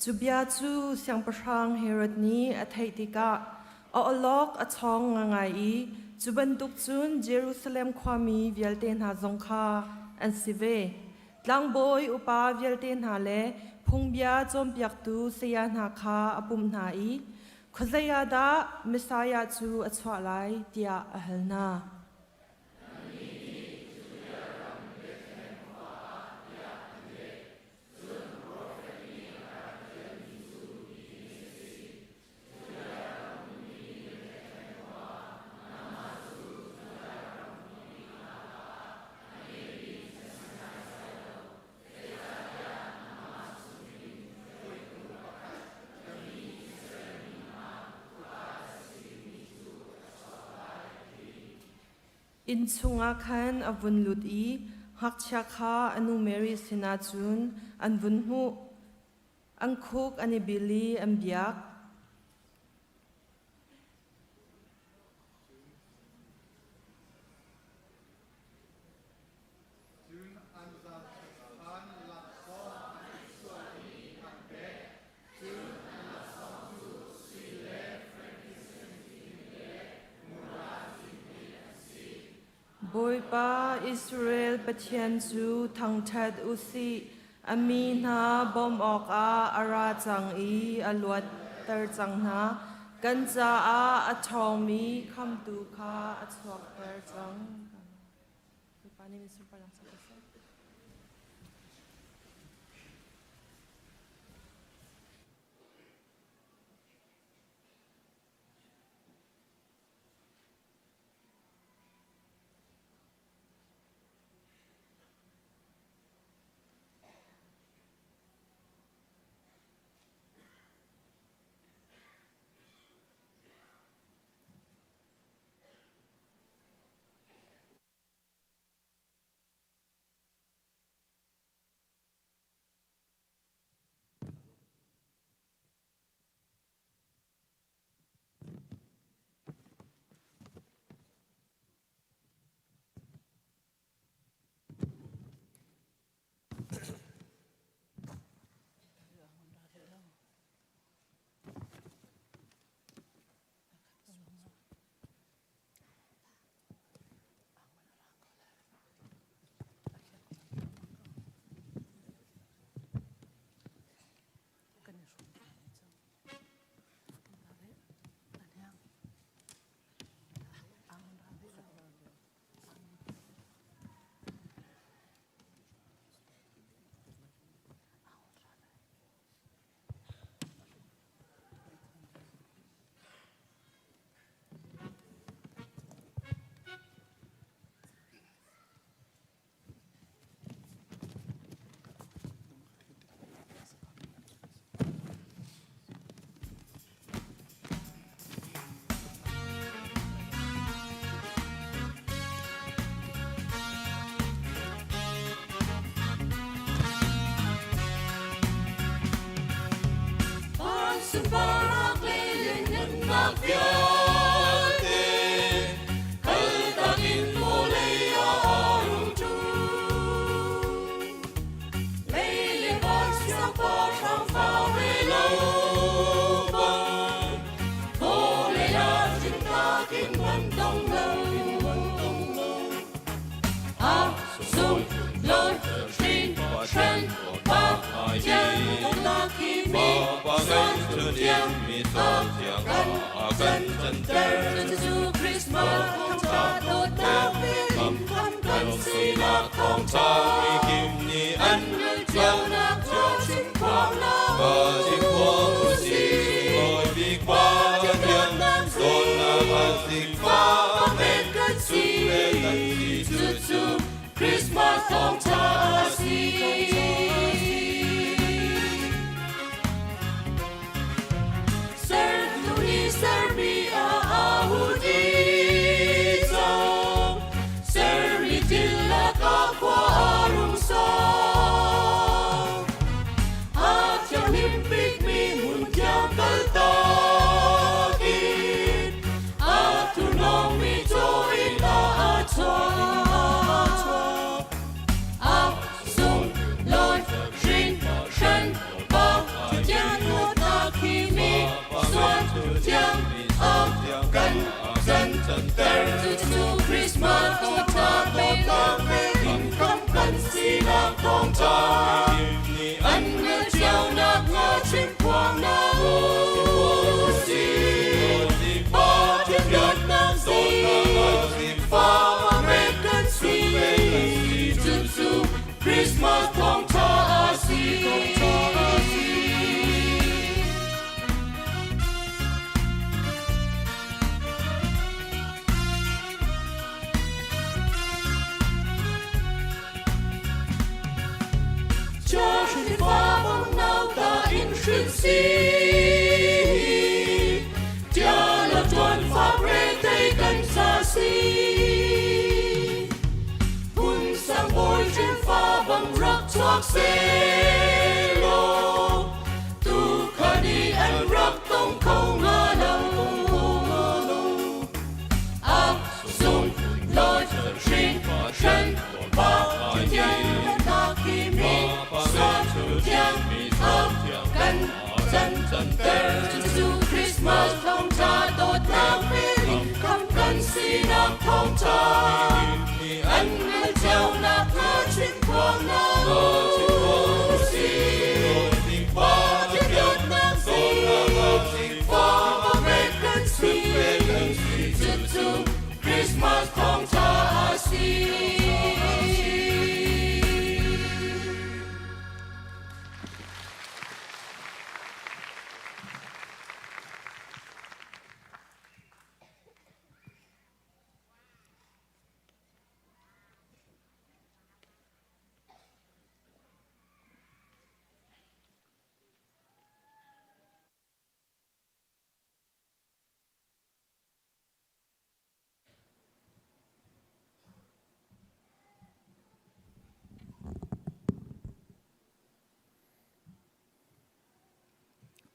Cu bia cu Siangpahrang Herod nih a theih tikah a awlok a chawng ngaingai i cu bantuk cun Jerusalem khuami vialte hna zong kha an si ve. Tlangbawi upa vialte hna le phungbia cawnpiaktu saya hna kha a pumh hna i khuazei ah dah Messiah cu a chuah lai tiah a hal hna. Inn chungah khan a vun lut i ngakchia kha a nu Mary sinah cun an vun hmuh. An khuk an i bil i an biak. Bawipa Israel Pathian cu thangṭhat u sih. A mi hna bawmh awkah a ra cang i a luatter cang hna. Kan caah a ṭhawngmi khamtu kha a chuakter cang. Bawipa nih sunparnak cu ka seh. dawtnak vialte kaltak in vawlei ah rung ṭum. Lei le van siangpahrang fa ve lo bang vawlei ah ṭinnak in man dong lo. A sung loi hrin hren pa tiang dawtnak hi mi son thiang a kan canter. Cucu Christmas thawngṭha dawtnak in kan sinak thawngṭha Mikim nih an rel cionak chim phuang na chim phuang usih. Bawi bik Pathian dawtnak a sifah Amen kan si. kan si. Cucu Christmas thawngṭha a si. Sertu nih sermi a ahu dih cang. Sermi thil lakah khua a rung sang. A thianghlim bikmi hmun thiang kaltak in a thurhnawmmi caw in a chuak. A sung lawi hrin hran pa thiang dawtnak hi mi sual thiang a kan canter. Cucu Christmas thawngṭha dawtnak in kan kan sinak thawngṭha an rel cionak hnga chim phuang na usih. Pathian dawtnak si fa men kan si. Cucu Christmas thawngṭha a si. Cho hrin fa bang nau ta in hrin si. Tia lo tuan fa pre te kan sa si. Hun sang bawi hrin fa bang rak chuak se lo. Tu khani an rak tong kho nga lo. A sung loi hrin hran pa thiang dawtnak hi mi sual thiang a kan canter. Cucu Christmas thawngṭha dawtnak in kan kan sinak thawngṭha an rel cionak hnga chim phuang na usih. Pathian dawtnak si fa men kan si. Cucu Christmas thawngṭha a si.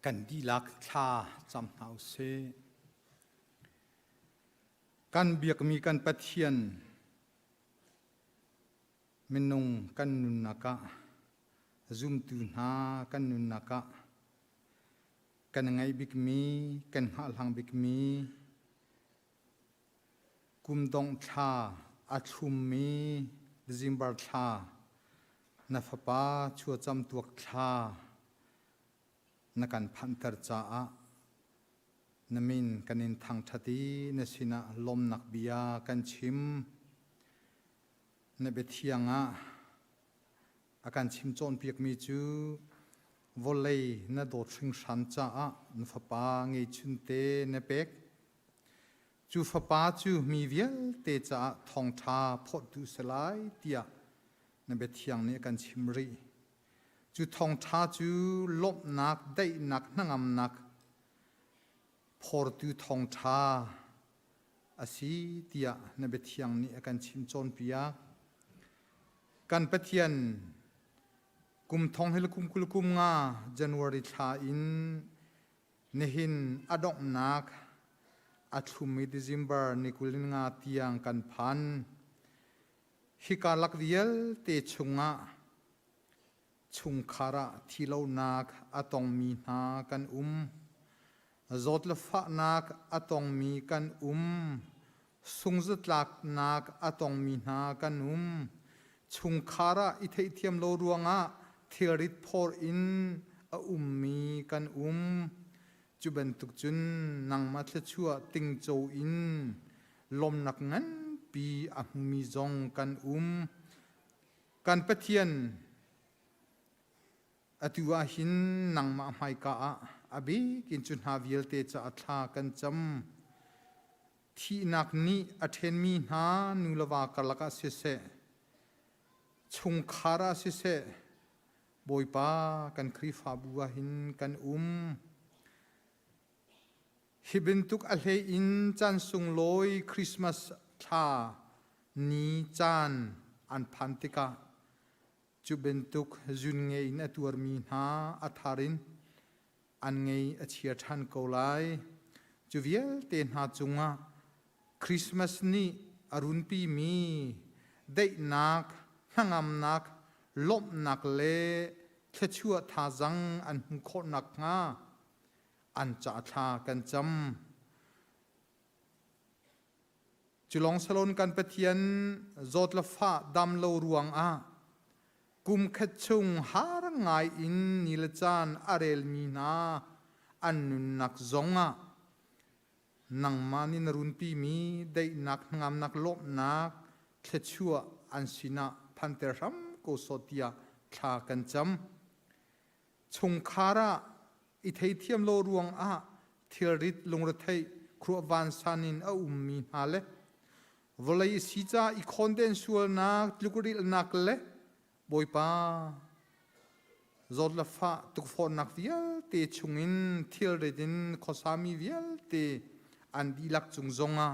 Kan dihlak thla cam hna usih. Kan biakmi kan Pathian minung kan nunnak ah zumtu hna kan nunnak ah kan ngeih bikmi kan hngahhlang bikmi kum dongh thla a thlummi December thla na fapa chuacam tuak thla na kan phanhter caah na min kan in thangṭhat i na sinah lawmnak bia kan chim. Na biathiang ah a kan chim cawnpiakmi cu vawlei na dawt hringhran caah na fapa ngeihchunte na pek. Cu fapa cu mi vialte caah thawngṭha phawttu si lai tiah na biathiang nih a kan chim rih. Cu thawngṭha cu lawmhnak, daihnak, hnangamnak phortu thawngṭha a si tiah na biathiang nih a kan chim cawnpiak. Kan Pathian kum thong hil kum 25 January thla in nihin a donghnak. A thlum i December ni 25 tiang kan phan. Hika lak vialte chungah chungkhar ah thilonak a tongmi hna kan um. Zawt le fahnak a tongmi kan um. Sungzatlaknak a tongmi hna kan um. Chungkhar ah i theihthiam lo ruangah thilrit phor in a ummi kan um. Cu bantuk cun nangmah thluachuah tingco in lawmnak nganpi a hmumi zong kan um. Kan Pathian, atu ah hin nangmah hmaika ah a bik in cu hna vialte caah thla kan cam. Thihnak nih a ṭhenmi hna nu le va karlak ah siseh, chungkhar ah siseh, Bawipa kan Khrihfabu ah hin kan um. Hi bantuk a hlei in caan sunglawi Christmas thla ni caan an phan tikah cu bantuk zun ngei in a tuarmi hna a thar in an ngei a chia ṭhan ko lai. Cu vialte hna cungah Christmas nih a runpimi daihnak, hnangamnak, lawmhnak le thluachuah thazaang an hmuh khawh nakhnga an ca thla kan cam. Culong salon kan Pathian zawt le fah dam lo ruangah kum khat chung har ngai in ni le caan a relmi hna an nunnak zongah nangmah nih na runpimi daihnak hnangamnak lawmhnak thluachuah an sinah phanter hram ko sawh tiah thla kan cam. Chungkhar ah i theithiam lo ruangah thilrit lungretheih khuah vansan in a ummi hna le vawlei si ca i khawnden sualnak tlukrilhnak le Bawipa zawt le fah tukforhnak vialte chungin thilrit in khuasami vialte an dihlak cung zongah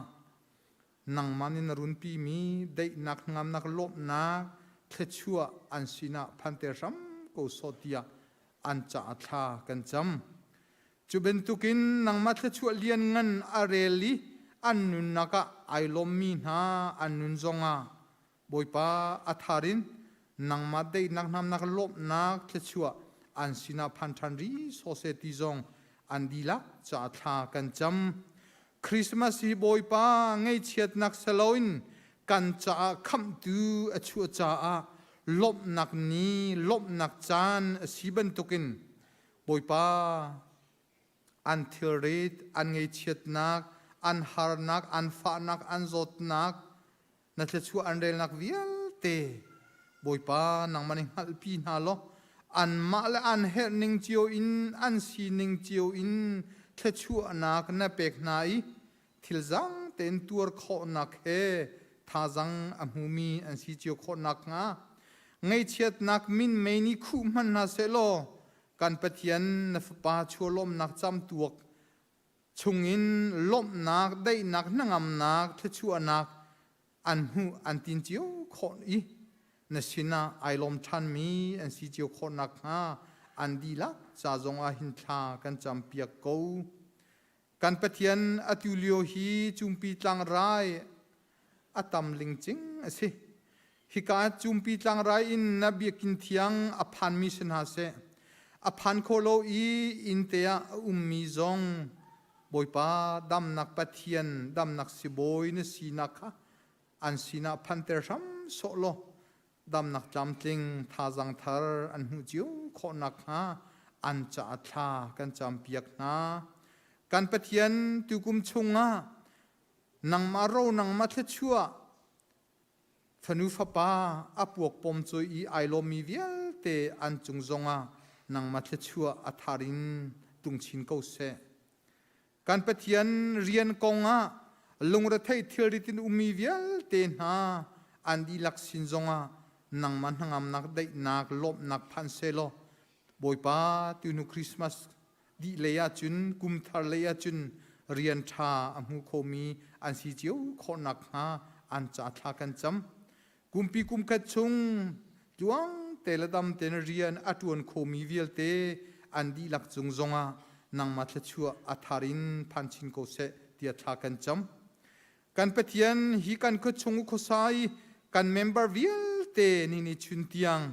nangmah nih na runpimi daihnak hngamnak lawmhnak thluachuah an sinah phanter hram ko sawh tiah an caah thla kan cam. Cu bantukin nangmah thluachuah lianngan a rel i an nunnak ah ai lawmmi hna an nun zongah Bawipa a thar in nangmah daihnak hnamnak lawmhnak thluachuah an sinah phan ṭhan ri sawh seh ti zong an dihlak caah thla kan cam. Christmas hi Bawipa ngaihchiatnak siloin kan caah khamhtu a chuah caah lawmhnak ni, lawmhnak caan a si bantukin Bawipa an thilrit, an ngaihchiatnak, an harnak, an fahnak, an zawtnak, na thluachuah an relnak vialte Bawipa nangmah nih hngalhpi hna law anmah le an herh ning cio in an sining cio in thluachuahnak na pek hna i thil zang tein tuar khawhnak he thazang a hmumi an si cio khawh nakhnga ngaihchiatnak minmei nih khuh hmanh hna sehlaw kan Pathian na Fapa chualawmnak camtuak chungin lawmhnak, daihnak, hnangamnak, thluachuahnak an hmuh an tin cio khawh i na sinah ai lawm ṭhanmi an si cio khawh nakhnga an dihlak ca zongah hin thla kan campiak ko. Kan Pathian atu lio hi cumpi tlangrai a tam lingcing a si. Hika cumpi tlangrai in na biakinn thiang a phanmi si hna seh, a phan kho lo i innte ah a ummi zong Bawipa damnak Pathian damnak sibawi na sinak kha an sinah phanter hram sawh law damnak tlamtling thazang thar an hmuh cio khawh nakhnga an caah thla kan campiak hna. Kan Pathian tukum chungah nangmah ro nangmah thluachuah fanu fapa a puak pom choi i ai lawmmi vialte an cung zongah nangmah thluachuah a thar in tlung chin ko seh. Kan Pathian rian kongah lungrethei thilrit in ummi vialte hna an dihlak sin zongah nangmah hnangamnak daihnak lawmhnak phan selaw Bawipa tunu Christmas dih lei ahcun kum thar lei ahcun rian ṭha a hmu khomi an si cio khawh nakhnga an ca thla kan cam. Kumpi kum khat chung tluang te le dam tein rian a ṭuan khomi vialte an dihlak cung zongah nangmah thluachuah a thar in phan chin ko seh. tiah thla kan cam. Kan Pathian hi kan khuachung khuasa i kan member vialte ni ni chun tiang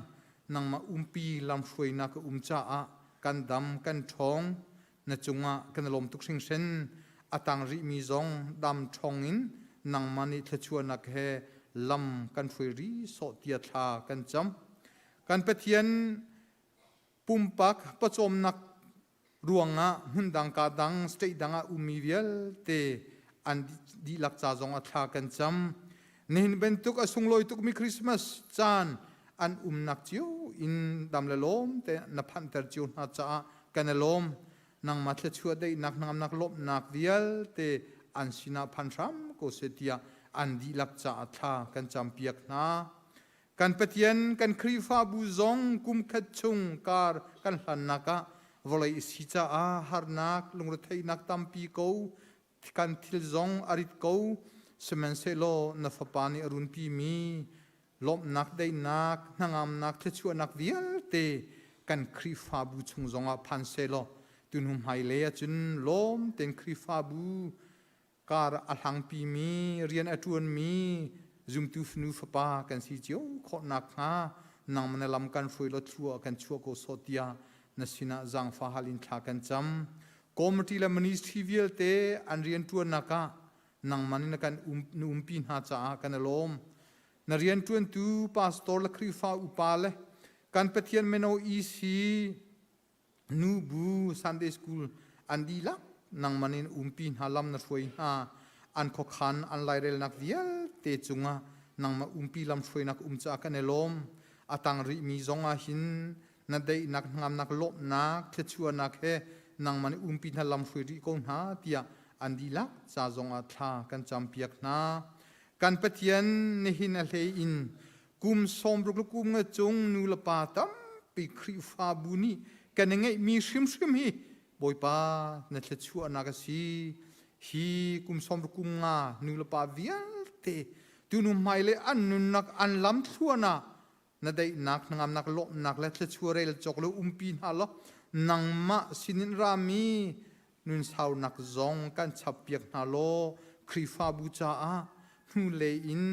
nangmah umpi lamhruainak a um caah kan dam kan ṭhawng na cungah kan lawm tuk hringhran a tang rihmi zong dam ṭhawng in nangmah nih thluachuahnak he lam kan hruai ri sawh tia thla kan cam. Kan Pathian pumpak pawcawmnak ruangah hmundang ka dang state dang ah ummi vialte an dihlak ca zong a thla kan cam. Nihin bantuk a sunglawi tukmi Christmas caan an umnak cio in dam le lawm te na phanhter cio hna caah kan i lawm. Nangmah thluachuah daihnak hnangamnak lawmhnak vialte an sinah phan hram ko seh tiah an dihlak caah thla kan campiak hna. Kan Pathian kan Khrihfabu zong kum khat chung kar kan hlannak ah vawlei si caah harnak lungretheihnak tampi ko kan thil zong a rit ko sihmanhsehlaw na fapa nih a runpi mi lawmhnak daihnak hnangamnak thluachuahnak vialte kan Khrihfabu chung zongah phan sehlaw tuhnu hmailei ahcun lawm tein Khrihfabu kar a hlangpimi rian a ṭuanmi zumtu fanu fapa kan si cio khawh nakhnga nangmah na lam kan hruai law thlua kan chuah ko sawh tiah na sinah zaangfah hal in thla kan cam. Committee le ministry vialte an rian ṭuannak ah nangmah nih na kan um, na umpi hna caah kan i lawm. Na rianṭuantu pastor le Khrihfa upa le kan Pathian mino EC nubu Sunday school an dihlak nangman in umpi hna lam na hruai hna an khuakhan an lairelnak vialte cungah nangmah umpi lam hruainak um caah kan i lawm a tang rihmi zong ah hin na daihnak hngamnak lawmhnak thluachuahnak he nangmah nih umpi hna lam hruai rih ko hna tiah an dihlak ca zongah thla kan campiak hna kan Pathian nihin a hlei in kum sawmruk le kum nga cung nu le pa tampi Khrihfabu nih kan i ngeihmi hrimhrim hi Bawipa na thluachuahnak a si. Hi kum sawmruk kum nga nu le pa vialte tunu hmailei an nunnak an lam thluan ah na daihnak hnangamnak lawmhnak le thluachuah rel cawk le umpi hna law nangmah sinin rami nunsaunak zong kan chappiak hna law Khrihfabu caah hnulei in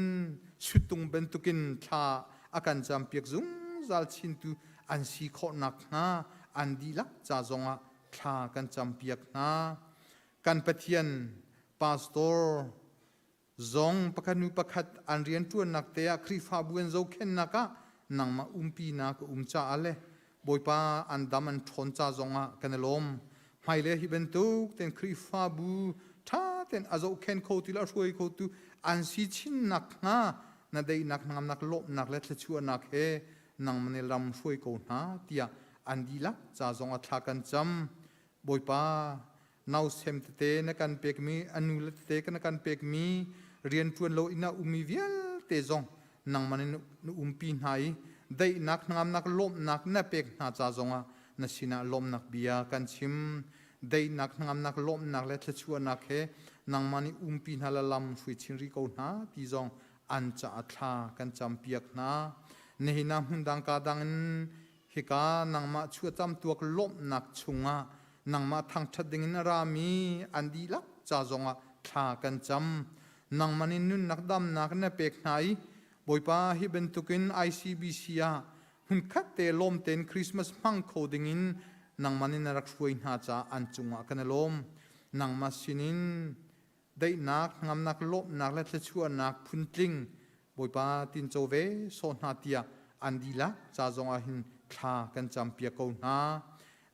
suttung bantukin thla a kan campiak zungzal chintu an si khawh nakhnga an dihlak ca zongah thla kan campiak hna. Kan Pathian pastor zong pakhat hnu pakhat an rianṭuannak te ah Khrihfabu an zohkhenhnak ah nangmah umpinak a um caah le Bawipa an dam an ṭhawn ca zongah kan i lawm. Hmailei hi bantuk ten Khrihfabu ṭha ten a zohkhen kho tu le a hruai kho tu an si chin nakhnga na daihnak hnangamnak lawmhnak le thluachuahnak he nangmah nih lam hruai ko hna tiah an dihlak ca zongah thla kan cam. Bawipa nausem tete na kan pekmi a nu le tete na kan pekmi rianṭuan lo in a ummi vialte zong nangmah nih na umpi hna i daihnak hnangamnak lawmhnak na pek hna ca zongah na sinah lawmhnak bia kan chim daihnak hnangamnak lawmhnak le thluachuahnak he nangmah nih umpi hna le lam hrui chin rih ko hna ti zong an caah thla kan campiak hna nihin ah hmundang ka dang in Hika nangmah chuahcam tuak lawmhnak chungah nangmah thangṭhat dingin a rami an dihlak ca zongah thla kan cam. Nangmah nih nunnak damnak na pek hna i Bawipa hi bantukin ICBC ah hmunkhat te lawm tein Christmas hmang kho dingin nangmah nih na rak hruai hna caah an cungah kan i lawm. Nangmah sinin daihnak, hngamnak, lawmhnak le thluachuahnak phuntling Bawipa tinco ve sawh hna tiah an dihlak ca zongah hin thla kan campiak ko hna.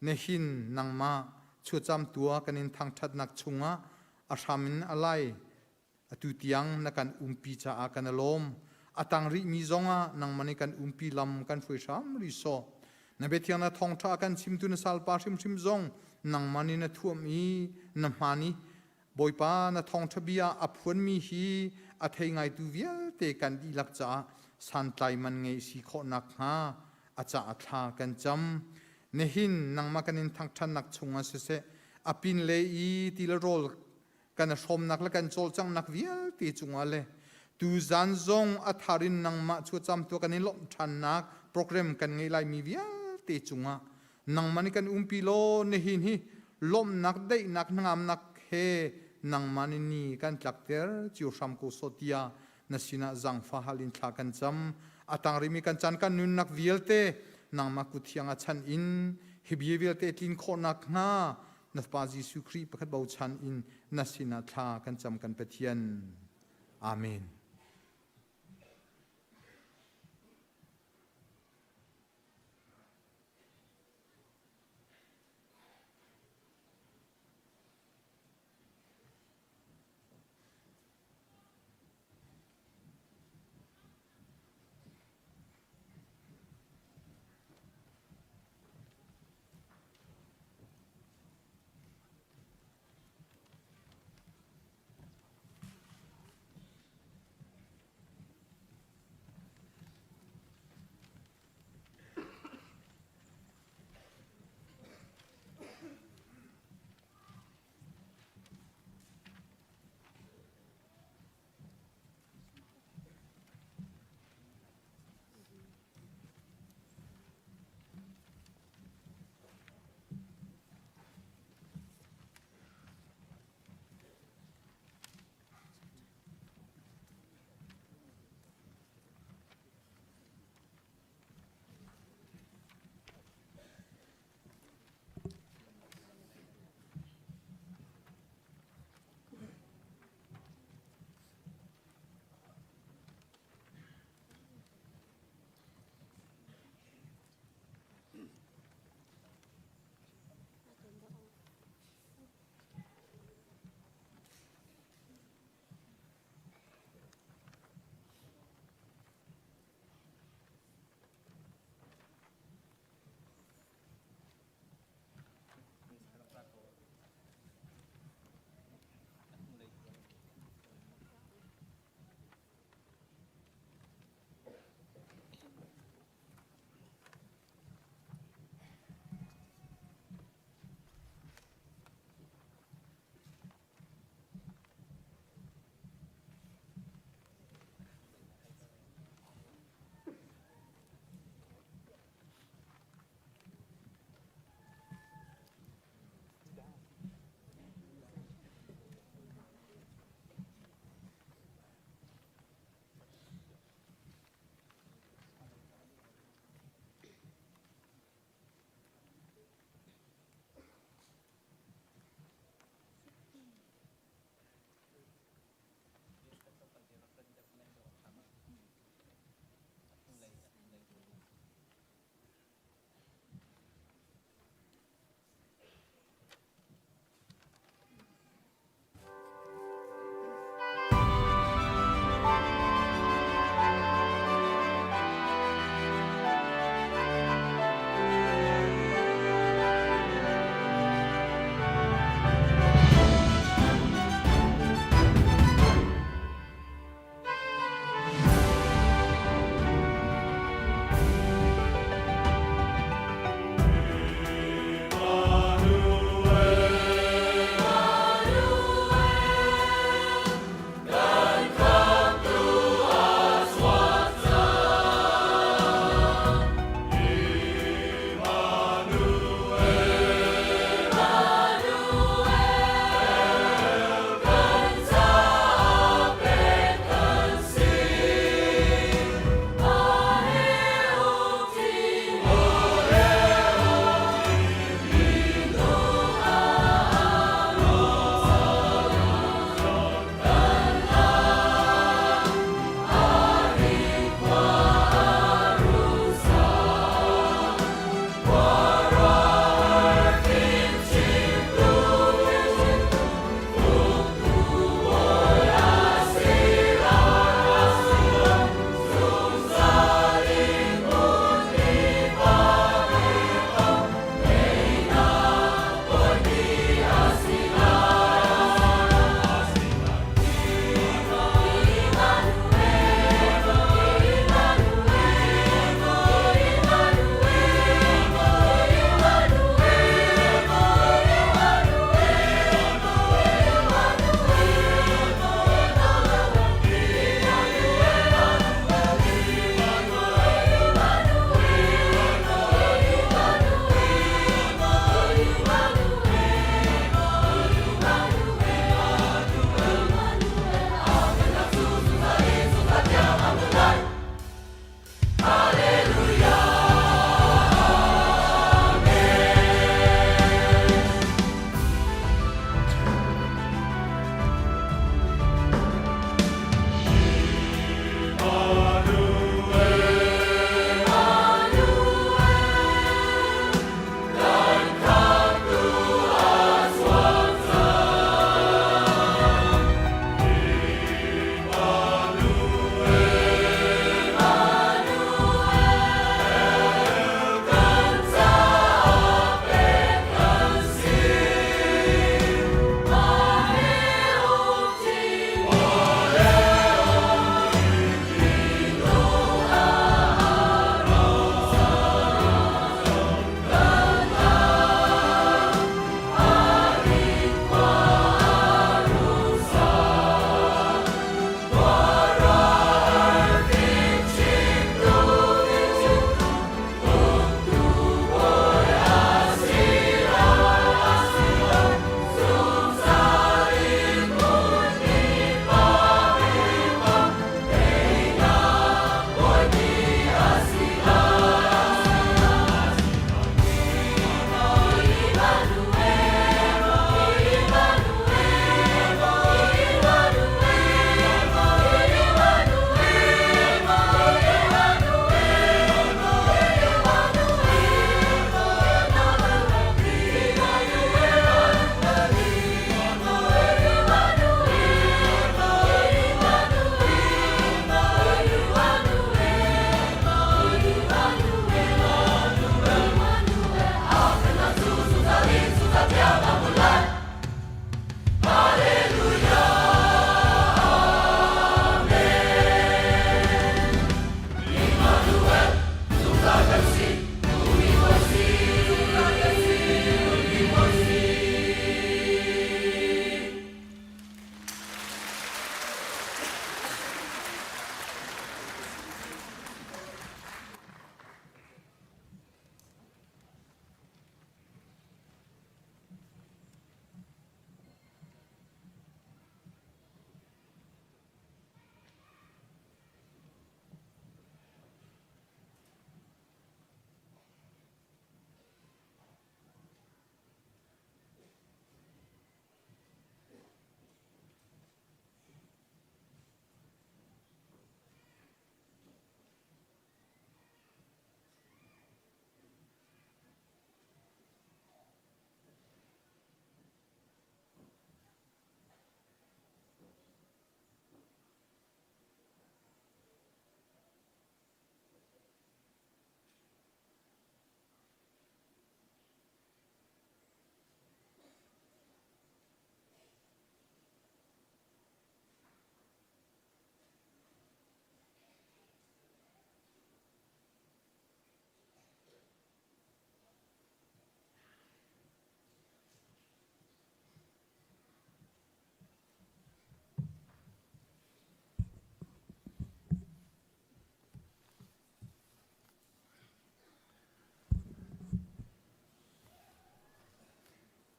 Nihin nangmah chuacam tua kan in thangṭhatnak chungah a hram in a lai atu tiang na kan umpi caah kan i lawm. A tang rihmi zongah nangmah nih kan umpi lam kan hruai hram rih sawh. Na biathiang na thawngṭha a kan chimtu na salpa hrimhrim zong nangmah nih na thuam i na hmaan i Bawipa na thawngṭha bia a phuanmi hi a thei ngaitu vialte kan dihlak caah santlai man ngei si khawh nakhnga a caah thla kan cam. Nihin nangmah kan in thangṭhatnak chungah siseh, a pinlei i ti le rawl kan i hrawmnak le kan cawlcanghnak vialte cungah le tuzan zong a thar in nangmah cu camtu kan i lawmh ṭhannak program kan ngei laimi vialte cungah nangmah nih kan umpi law nihin hi lawmhnak daihnak hnangamnak he nangmah nih ni kan tlakter cio hram ko sawh tiah na sinah zaangfah hal in thla kan cam. A tang rihmi kan caan kan nunnak vialte nangmah kut thiang ah chan in hi bia vialte tlin khawh nakhnga na Fapa Jesuh Khrih pakhat bochan in na sinah thla kan cam kan Pathian. Amen.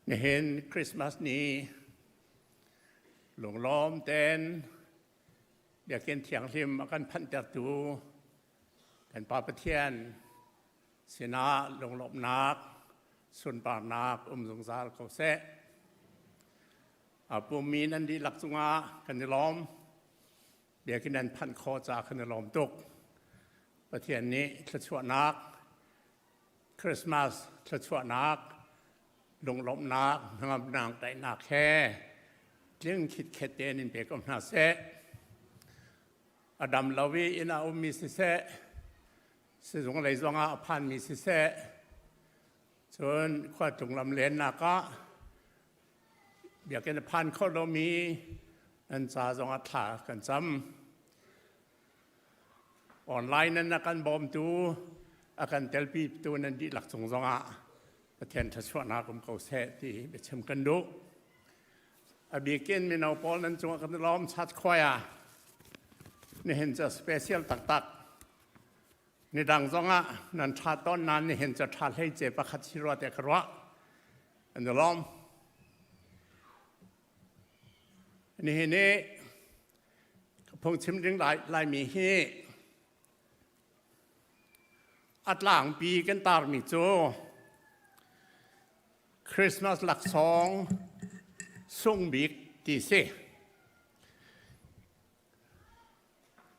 Nihin Christmas ni lunglawm ten Biakinn thianghlim a kan phanhtertu kan Pa Pathian sinah lunglawmhnak sunparnak um zungzal ko seh. A pummi nan dihlak cungah kan i lawm. Biakinn nan phanh khawh caah kan i lawm tuk. Pathian nih thluachuahnak Christmas thluachuahnak, lunglawmhnak, hnangamnak, daihnak he tling khitkhet tein in pe ko hna seh. A dam lo i inn ah ummi siseh, sizung lei zongah a phanmi siseh, cun khualtlung lam lennak ah biakinn a phan kho lomi nan ca zongah thla kan cam. Online in a kan bawmtu, a kan telpitu nan dihlak cung zongah Pathian thluachuahnak um ko seh ti biachim kan duh. A bikin mino pawl nan cungah kan lawm chat khoya. Nihin cu special taktak. Nidang zongah nan tha tawn nan nihin cu tha hlei ce pakhat si rua te ka ruah. An lawm. Nihin i phungchim ding Laimi hi a tlangpi kan tarmi cu Christmas laksawng sung bik ti si.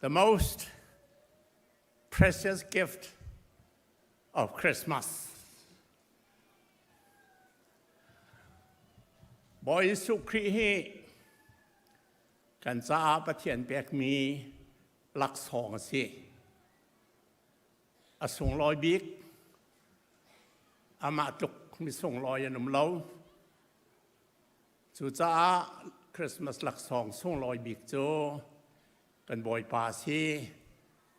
The most precious gift of Christmas. Bawi Jesuh Khrih hi kan caah Pathian pekmi laksawng a si. A sunglawi bik, amah tluk mi sunglawi an um lo. Cucaah Christmas laksawng sunglawi bik cu kan Bawipa a si.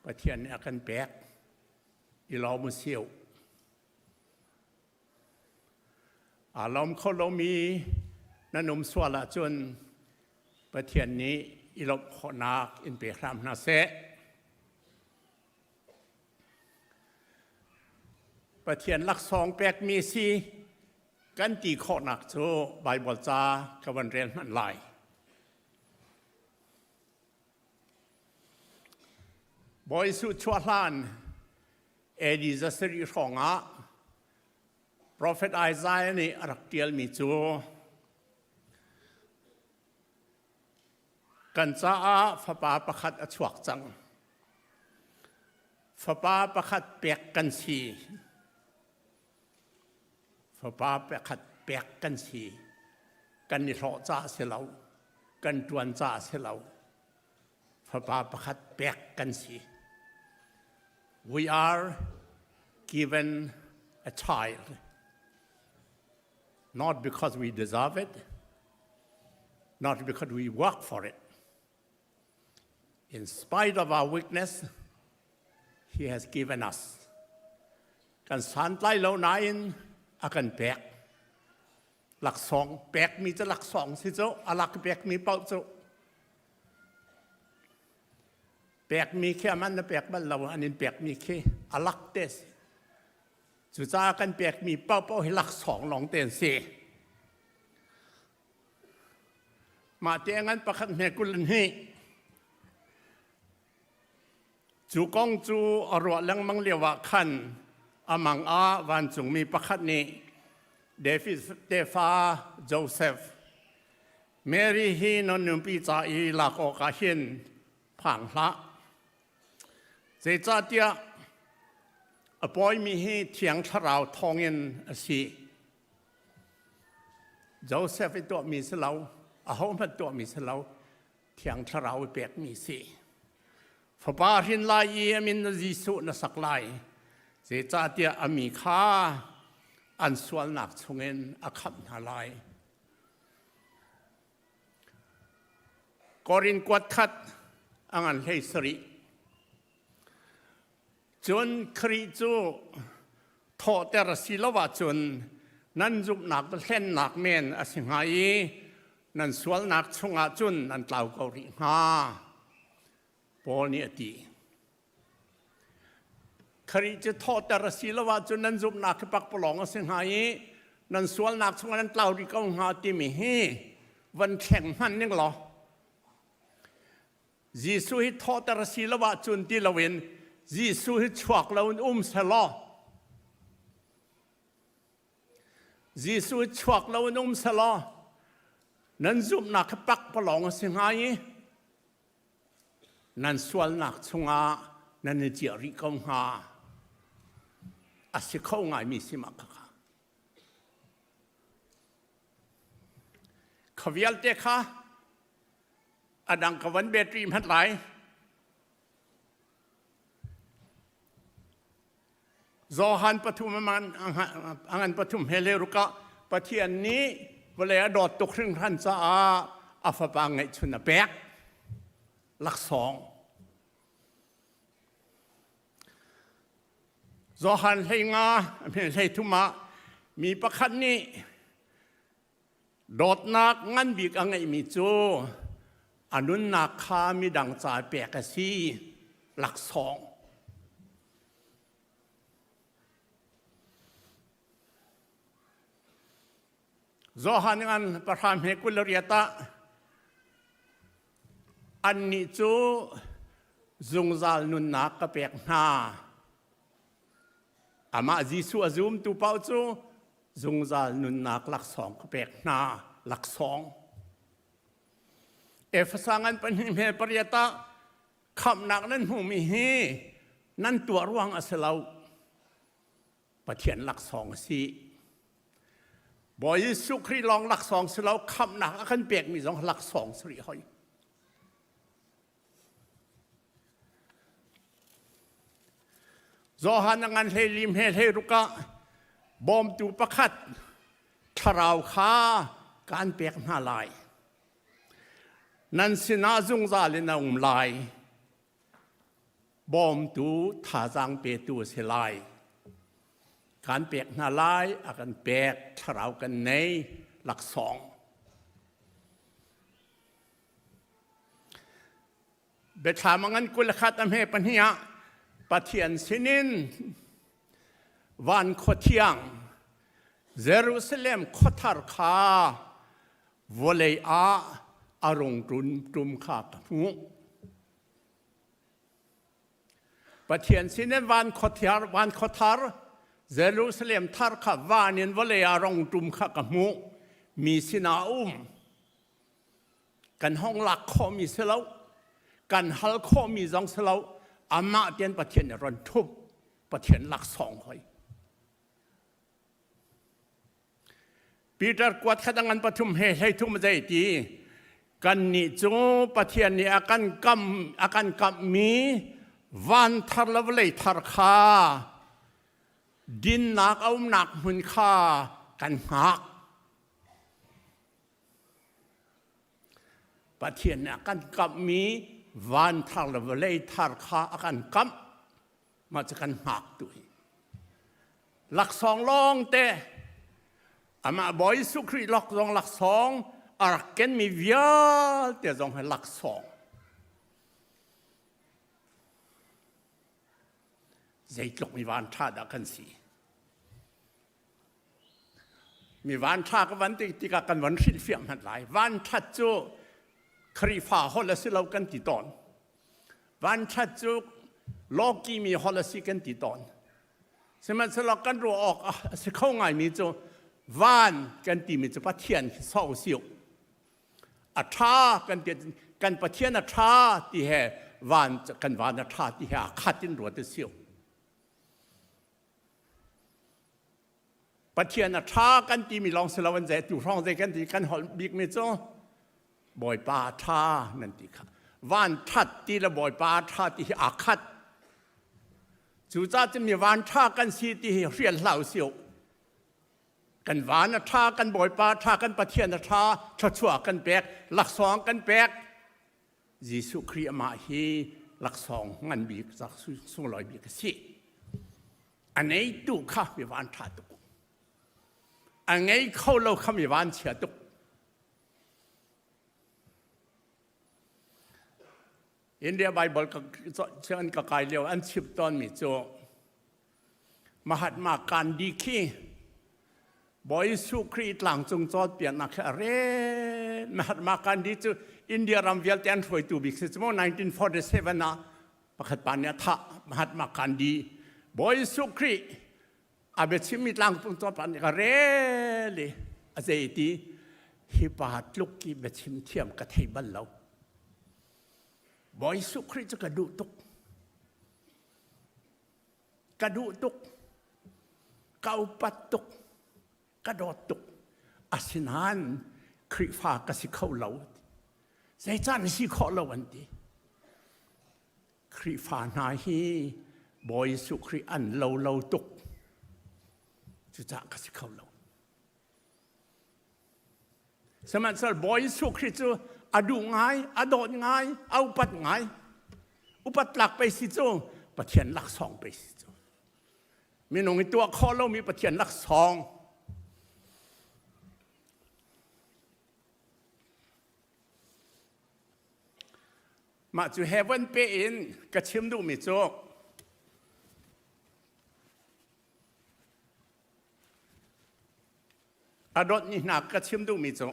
Pathian nih a kan pek. I lawm u sih. Aa lawm kho lomi nan um sual ahcun Pathian nih i lawmh khawhnak in pe hram hna seh. Pathian laksawng pekmi si kan ti khawhnak cu Baibal ca ka van rel hmanh lai. Bawi Jesuh chuah hlan AD 900 hrawngah Prophet Isaiah nih a rak ṭialmi cu kan caah fapa pakhat a chuak cang. Fapa pakhat pek kan si. Fapa pakhat pek kan si. Kan i hlawh ca a si lo. Kan ṭuan ca a si lo. Fapa pakhat pek kan si. We are given a child not because we deserve it, not because we work for it. In spite of our weakness, He has given us. Kan santlai lo nain a kan pek. Laksawng pekmi cu laksawng si cu a lak pekmi paoh cu pekmi khi aman na pek bal lo an in pekmi khi a lak te si. Cucaah kan pekmi paohpaoh hi laksawng lawng te an si. Mah te ngan pakhat hme kul in hi Cu kong cu a ruah lengmang lioah khan a mang ah vancungmi pakhat nih David tefa Joseph, Mary hi na nupi ca i lak awkah hin phang hlah. Zeicahtiah a pawimi hi Thiang Thlarau thawngin a si. Joseph i tuahmi si lo, ahohmanh tuahmi si lo, Thiang Thlarau i pekmi si. Fapa hrin lai i a min Jesuh na sak lai. Zeicahtiah a mi kha an sualnak chungin a khamh hna lai. Korin kuat khat a ngan hlei sarih. Cun Khrih cu thawhter a si lo ahcun nan zumhnak hlennak men a si hnga i nan sualnak chungah cun nan tlau ko rih hnga. Paul nih a ti. Khrih cu thawhter a si lo ahcun nan zumhnak hi pakpalawng a si hnga i Nan sualnak chungah nan tlau rih ko hnga timi hi van thleng hman ning law Jesuh hi thawhter a si lo ahcun ti loin Jesuh hi chuak loin um selaw Jesuh hi chuak loin um selaw nan zumhnak hi pakpalawng a si hnga i nan sualnak chungah nan i ciah rih ko hnga. A si kho ngaimi si mah khakha. Kha vialte kha a dang ka van battery hmanh lai. Johan pathum angan pathum he le ruka Pathian nih vawlei a dawt tuk hringhran caah a fapa ngeihchun a pek laksawng. Johan hlei nga hlei thum ah mi pakhat nih Dawtnak ngan bik a ngeihmi cu a nunnak kha midang ca pek a si laksawng. Johan ngan pahram he 28 ah annih cu zungzal nunnak ka pek hna. Amah Jesuh a zumtu paoh cu zungzal nunnak laksawng ka pek hna laksawng Efesa ngan pahnih hme pariat ah khamhnak nan hmuhmi hi nan tuah ruang a si lo Pathian laksawng a si Bawi Jesuh Khrih lawng laksawng si lo khamhnak a kan pekmi zong laksawng si rih hoi Johan a ngan hlei lim he hlei ruk ah bawmtu pakhat thlarau kha kaan pek hna lai. Nan sinah zungzal in a um lai. Bawmtu thazaang petu a si lai. Kaan pek hna lai, a kan pek, thlarau kan nei, laksawng. Biathlam a ngan 21 a hme pahnih ah Pathian sinin van khua thiang Jerusalem khuathar kha vawlei ah a rung ṭun ṭum kha ka hmuh. Pathian sinin van khuathar van khuathar Jerusalem thar kha van in vawlei ah rung ṭum kha ka hmuh. Mi sinah a um. Kan hong lak khawhmi si lo, kan hal khawhmi zong si lo, amah tian Pathian nih ron thup, Pathian laksawng hoi. Peter kuat khat angan pathum he hlei thum zei ti kan nih cu Pathian nih a kan kam a kan kamhmi van thar le vawlei thar kha dinnak a umnak hmun kha kan hngak. Pathian nih a kan kamhmi van thar le vawlei thar kha a kan kamh. Mah cu kan hngak tu hi. Laksawng lawng te amah Bawi Jesuh Khrih lok zong laksawng a rak kenmi vialte zong hi laksawng. Zeitluk mi van ṭha dah kan si. Mi vanṭha ka van ti tikah kan van hrilhfiah hmanh lai. Vanṭhat cu Khrihfa holh a si lo kan ti tawn. Vanṭhat cu lawki mi holh a si kan ti tawn. Sihmanhsehlaw kan ruah awk a si kho ngaimi cu van kan timi cu Pathian khi so si u. A ṭha kan ti kan Pathian a ṭha ti he van kan van a ṭha ti he aa khat in ruat a si u. Pathian a ṭha kan timi lawng si lo an zei tu hrawng zei kan ti kan holh bikmi cu Bawipa a ṭha nan ti kha van ṭhat ti le Bawipa a ṭha ti hi aa khat cucaah cun mi van ṭha kan si ti hi hrial hlah usih u kan van a ṭha kan Bawipa a ṭha kan Pathian a ṭha thluachuah kan pek laksawng kan pek Jesuh Khrih amah hi laksawng ngan bik sunglawi bik a si. A ngeitu kha mi van ṭha tuk. A ngei kho lo kha mi van chia tuk. India Bible ka an ka kai lio an chim tawnmi cu Mahatma Gandhi khi Bawi Jesuh Khrih tlangcung cawnpiaknak hi a rel. Mahatma Gandhi cu India ram vialte an hruaitu bik si cu 1947 ah pakhat pa nih a thah Mahatma Gandhi. Bawi Jesuh Khrih a biachimmi tlangcung cawnpiaknak a rel i a zei ti hi pa tluk i biachim thiam ka thei bal lo. Bawi Jesuh Khrih cu ka duh tuk. Ka duh tuk. Ka upat tuk. Ka dawt tuk. Asinain Khrihfa ka si kho lo. Zeicah na si khawh lo an ti. Khrihfa hna hi Bawi Jesuh Khrih an lo lo tuk. Cucaah ka si kho lo. Sihmanhsehlaw Bawi Jesuh Khrih cu a duh ngai, a dawt ngai, a upat ngai. Upat tlak pei si cu Pathian laksawng pei si cu. Minung i tuah khawh lomi Pathian laksawng. Mah cu heaven pe in ka chim duhmi cu A dawt ni hna ka chim duhmi cu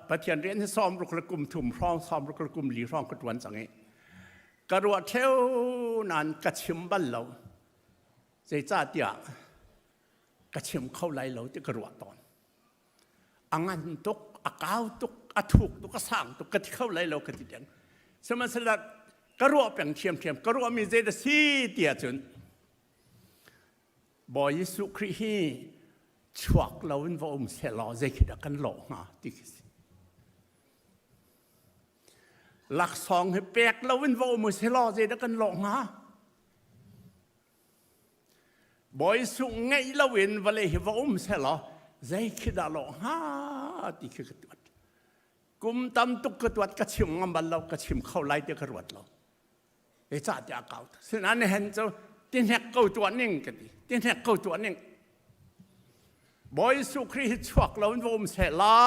Pathian rian hi sawm ruk le kum thum hrawng sawm ruk le kum li hrawng ka ṭuan cang i ka ruah ṭheo nain ka chim bal lo. Zeicahtiah ka chim kho lai lo ti ka ruah tawn. A ngan tuk, a kau tuk, a thuk tuk, a sang tuk, ka ti kho lai lo ka ti deng. Sihmanhsehlaw ka ruah peng ṭhiamṭhiam, ka ruahmi zei dah si ti ahcun Bawi Jesuh Khrih hi chuak lo in va um sehlaw zei khi dah kan lawh hnga ti khi si. Laksawng hi pek lo in va um sehlaw zei dah kan lawh hnga? Bawi sung ngeih loin vawlei hi va um sehlaw zei khi dah lawh hnga ti khi ka tuat. Kum tam tuk ka tuat ka chim ngam bal lo ka chim kho lai ti ka ruat lo. Zeicah tiah kau. Sinain hen cu tihnek ko tuah ning ka ti. Tihnek ko tuah ning. Bawi Jesuh Khrih hi chuak lo in va um sehla.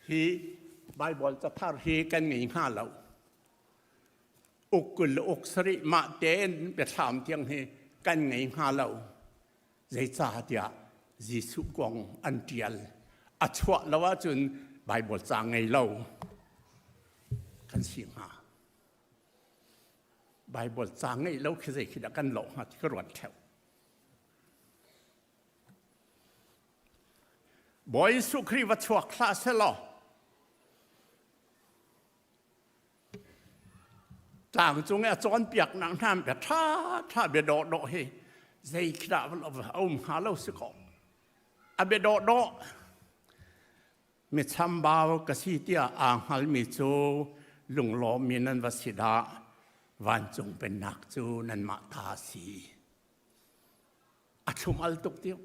Hi Baibal cathar hi kan ngei hnga lo. Uk 20 le uk sarih mah tein biathlam tiang hi kan ngei hnga lo. Zeicahtiah Jesuh kong an ṭial. A chuah lo ahcun Baibal ca ngei lo kan si hnga. Baibal ca ngeih lo khi zei khi dah kan lawh hnga ti ka ruat ṭheo. Bawi Jesuh Khrih va chuak hlah selaw tlang cung i a cawnpiaknak hna bia ṭha ṭha bia dawhdawh hi zei khi dah a um hnga lo si ko. A bia dawhdawh mi chambau ka si tiah aa hngalmi cu lunglawmmi nan va si dah vancung pennak cu nanmah ta a si. A thlum al tuk tiu.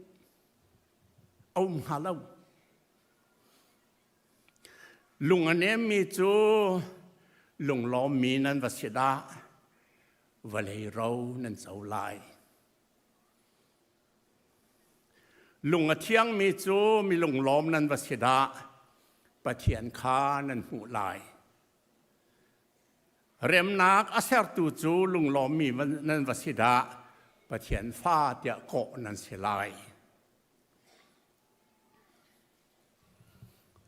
A um hnga lo. Lung a nemmi cu lunglawmmi nan va si dah, vawlei ro nan co lai. Lung a thiangmi cu mi lunglawm nan va si dah, Pathian kha nan hmuh lai. Remnak a sertu cu lunglawmmi nan va si dah, Pathian fa tiah kawh nan si lai.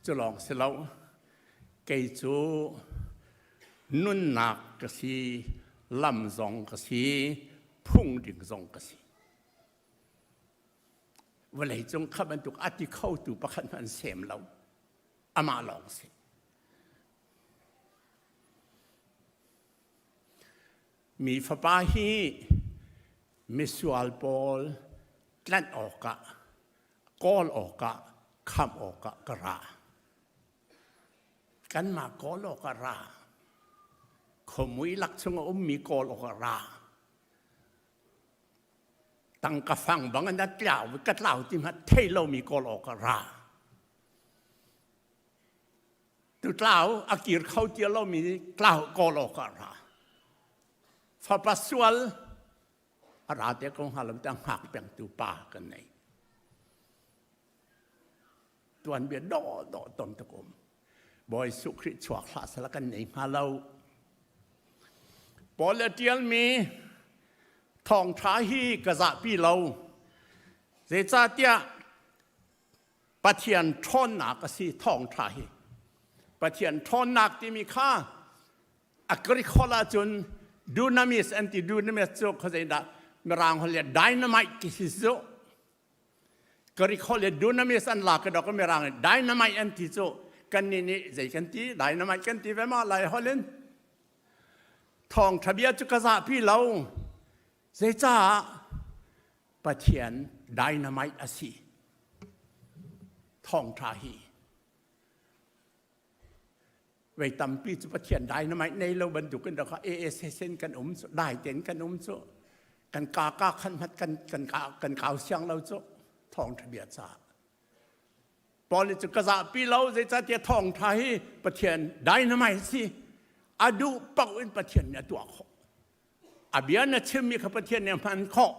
Cu lawng si lo, kei cu nunnak ka si, lam zong ka si, phung ding zong ka si. Vawlei cung kha bantuk a ti khotu pakhat hmanh an sem lo. Amah lawng si. Mi fapa hi misual pawl tlanh awkah, kawl awkah, khamh awkah ka ra. Kanmah kawl awkah ra. Khuamui lak chung a ummi kawl awkah ra. Tangka fang bang in a tlau, ka tlau ti hmanh thei lomi kawl awkah ra. Tu tlau a kir kho ti lomi tlau kawl awkah ra. Fapa sual a ra te ko hnga lo te hngak pengtu pa kan nei. Tuan bia dawh dawh tom tuk um. Bawi Jesuh Khrih chuak hlah sala kan nei hnga lo. Paul a ṭialmi thawngṭha hi ka zahpi lo. Zeicahtiah Pathian ṭhawnnak a si thawngṭha hi. Pathian ṭhawnnak timi kha a Greek holh ahcun dunamis an ti dunamis cu khuazeidah Mirang holh le dynamite ti si cu. Greek holh le dunamis an lak i dok Mirang dynamite an ti cu kannih nih zei kan ti dynamite kan ti ve ma lai holh in thawngṭha bia cu ka zahpi lo zeicah Pathian dynamite a si thawngṭha hi vei tampi cu Pathian dynamite nei lo bantukin rak ASSN kan um cu dai ten kan um cu kan ka ka khan hmat kan kan ka kan kau siang lo cu thawngṭha bia ca Paul cu ka zahpi lo zeicahtiah thawngṭha hi Pathian dynamite si a duh paoh in Pathian nih a tuah khawh a bia na chimmi kha Pathian nih a hman khawh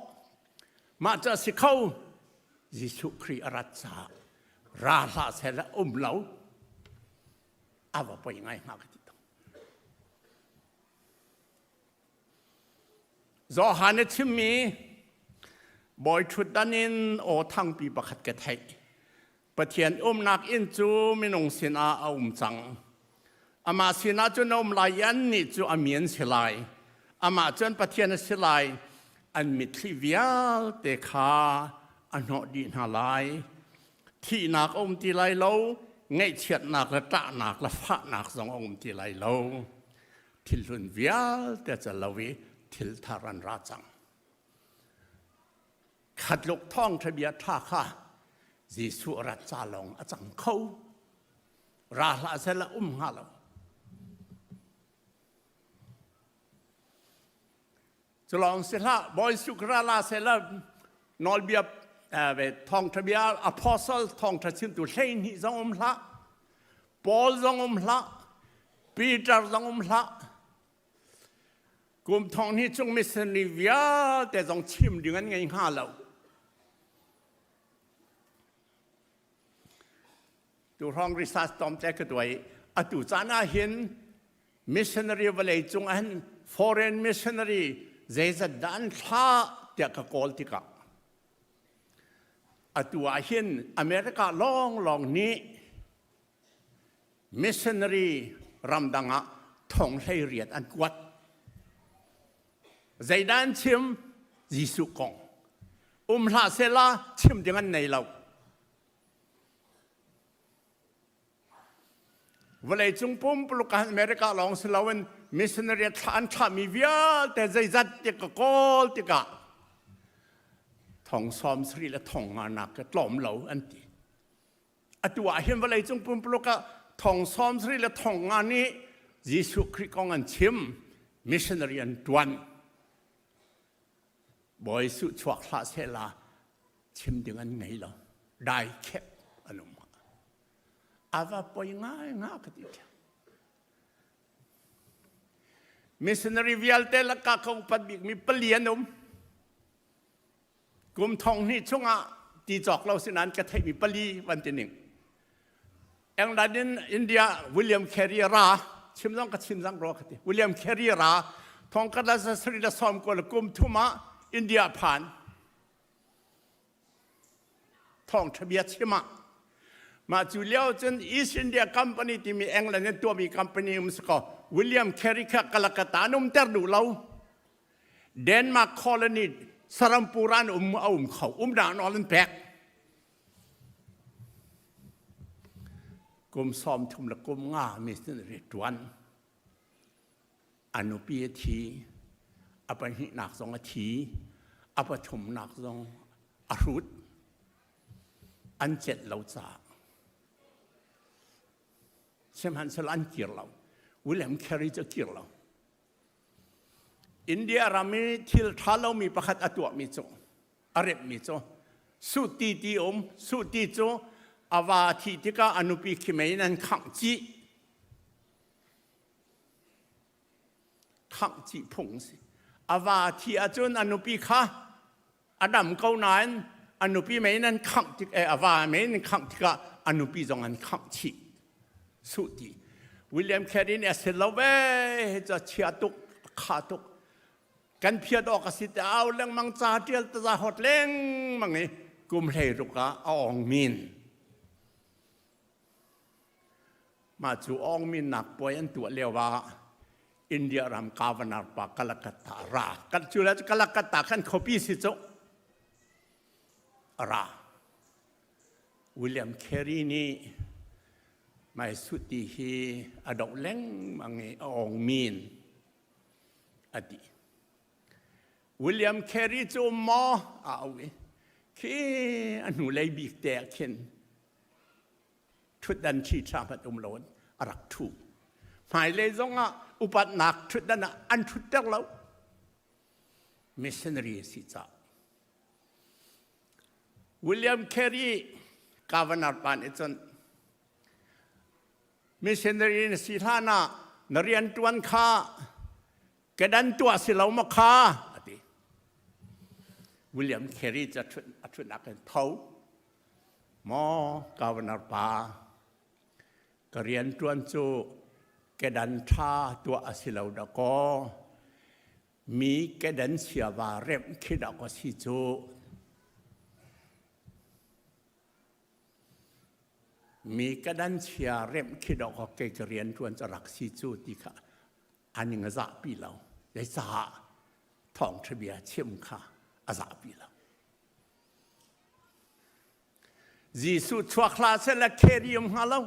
mah cu a si kho Jesuh Khrih a rat caah ra hlah seh la um lo a va poi ngai hnga ka ti tong Johan a chimmi bawi ṭhutdan in aw thangpi pakhat ka theih Pathian umnak inn cu minung sinah a um cang amah sinah cun a um lai i annih cu a mi an si lai amah cun Pathian a si lai an mitthli vialte kha a hnawh dih hna lai Thihnak a um ti lai lo, ngaihchiatnak le ṭahnak le fahnak zong a um ti lai lo. Thil hlun vialte ca lo i thil thar an ra cang. Khatluk thawngṭha bia ṭha kha Jesuh rat ca lawng a cang kho. Ra hlah seh la um hnga lo. Culawng si hlah, Bawi Sukra la seh la nawlbia thawngṭha bia apostle thawngṭha chimtu 12 zong um hlah, Paul zong um hlah, Peter zong um hlah. Kum thong hnih chung missionary vialte zong chim ding an ngei hnga lo. Tu hrawng research tom te ka tuai atu caan ah hin missionary vawlei cung ah hin foreign missionary zeizat dah an thlah tiah ka kawl tikah atu ah hin America lawnglawng nih missionary ramdang ah thong 18 an kuat. Zeidah an chim? Jesuh kong. Um hlah sehla chim ding an nei lo. Vawleicung pumpuluk ah America lawng si loin missionary thlah an thlahmi vialte zeizat ti ka kawl tikah thong 70 le thong nga nak ka tlawm lo an ti. Atu ah hin vawleicung pumpuluk ah thong 70 le thong nga nih Jesuh Khrih kong an chim, missionary an tuan. Bawi Jesuh chuak hlah sehla chim ding an ngei lo. Dai khep an um. Ava poi ngai nga ka ti thiam. Missionary vialte lakah ka upat bikmi pali an um. Kum thong hnih chungah ti cawk lo sinain ka theihmi pali van ti ning. England in India William Carey ra chim zong ka chim zang rua ka ti. William Carey ra thong ka la sari la som ko kum thum ah India phan thong thabia chim ah mah cu lio cun East India Company timi England in tuahmi company um si ko William Carey kha Calcutta an umter duh lo Denmark colony Sarampur an um a um kho um dah nawl an pek kum 30 le kum nga missionary tuan a nupi a thi a pahnihnak zong a thi a pathumnak zong a hrut an celh lo caah sihmanhsehlaw an kir lo William Carey cu kir lo India ram i thil ṭha lomi pakhat a tuahmi cu a remhmi cu suhti ti um suhti cu a va a thih tikah a nupi khi mei in an khangh chih khangh chih phung si a va a thih ahcun a nupi kha a dam ko nain a nupi mei in an khangh tik eh, a va mei in an khangh tikah a nupi zong an khangh chih. Suh ti. William Carey nih a si lo ve ca chia tuk kha tuk kan phiat awk a si te au lengmang ca tial taza hot lengmang i kum hlei ruk ah a ong min mah cu ong min nak puai an tuah lio ah India ram governor pa Calcutta ra kan cu le Calcutta kan khuapi si cu ra William Carey nih mai suti hi a doh lengmang i a ong min a ti. William Carey cu maw a au i khi a hnulei bik te ah khin ṭhutdan ṭhi ṭha hmanh um loin a rak ṭhu. Hmailei zongah upatnak ṭhutdan ah an ṭhutter lo. Missionary a si caah. William Carey governor pa nih cun missionary na si hlan ah na rianṭuan kha kedan tuah si lo maw kha a ti. William Carey cu a ṭhutnak in tho maw governor pa ka rianṭuan cu kedan ṭha tuah a si lo dakaw mi kedan siava remh khi dah ka si cu mi kedan chia remh khi dah ka kei ka rian ṭuan cu rak si cu ti kha an ing a zahpi lo zeicah thawngṭha bia chim kha a zahpi lo Jesuh chuak hlah seh le carry um hnga lo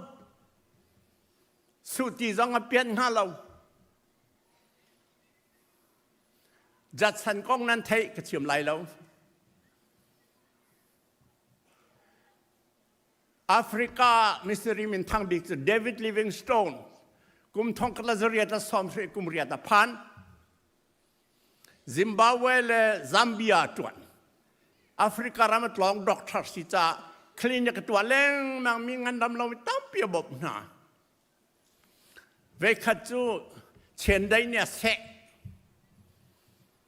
suti zong a pian hnga lo Judson kong nan theih ka chim lai lo. Africa missionary minthang bik cu David Livingstone kum thong khat le zariat le sawm hri kum riat a phan. Zimbabwe le Zambia tuan. Africa ram a tlawng doctor si ca clinic tuah lengmang mi ngandam lo mi tampi a bawmh hna. Veikhat cu chiandeih nih a seh.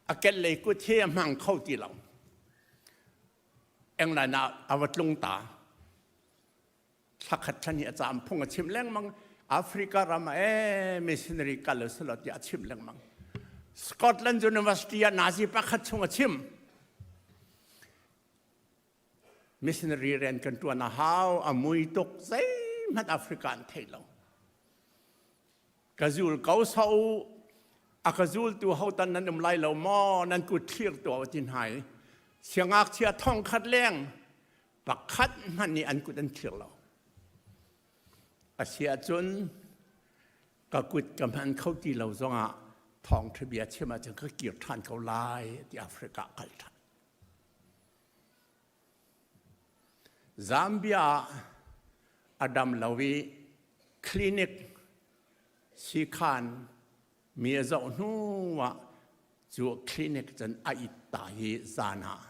A kehlei kut hi a hmang kho ti lo. England ah a va tlung ta. Thlakhat thlan hi a caam phung a chim lengmang. Africa ram ah ee missionary kal u selaw tiah a chim lengmang. Scotland University ah Nazi pakhat chung a chim. Missionary rian kan ṭuan a hau, a mui tuk, zeihmanh Africa an thei lo. Ka zul ko so u, a ka zultu hotan nan um lai lo maw, nan kut thlir tuah u ti hna i siangngakchia thong khat leng pakhat hmanh nih an kut an thlir lo. A si ahcun ka kut ka hman kho ti lo zongah thawngṭha bia chim ahcun ka kir ṭhan ko lai ti Africa kal ṭhan. Zambia ah a dam lo i clinic siikhan mi a zoh hnu ah cu clinic cun a it ta i zan ah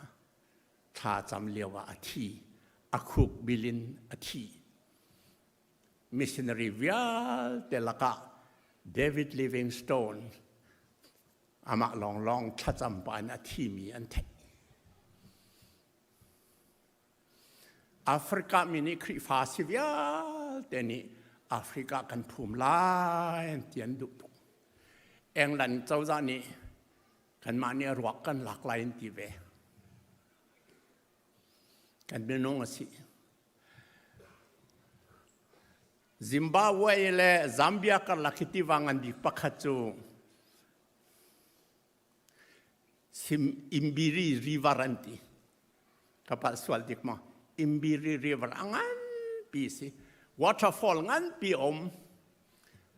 thla cam lio ah a thi. A khuk bil in a thi. Missionary vialte lakah David Livingstone amah lawnglawng thlacam pah in a thimi an theih. Africa mi nih Khrihfa si vialte nih Africa kan phum lai an ti an duh tuk. England cozah nih kanmah nih ruak kan lak lai an ti ve. Kan minung a si. Zimbabwe le Zambia karlak hi tiva ngan bik pakhat cu Imbiri River an ti. Ka palh sual dik maw? Imbiri River a nganpi si. Waterfall nganpi um.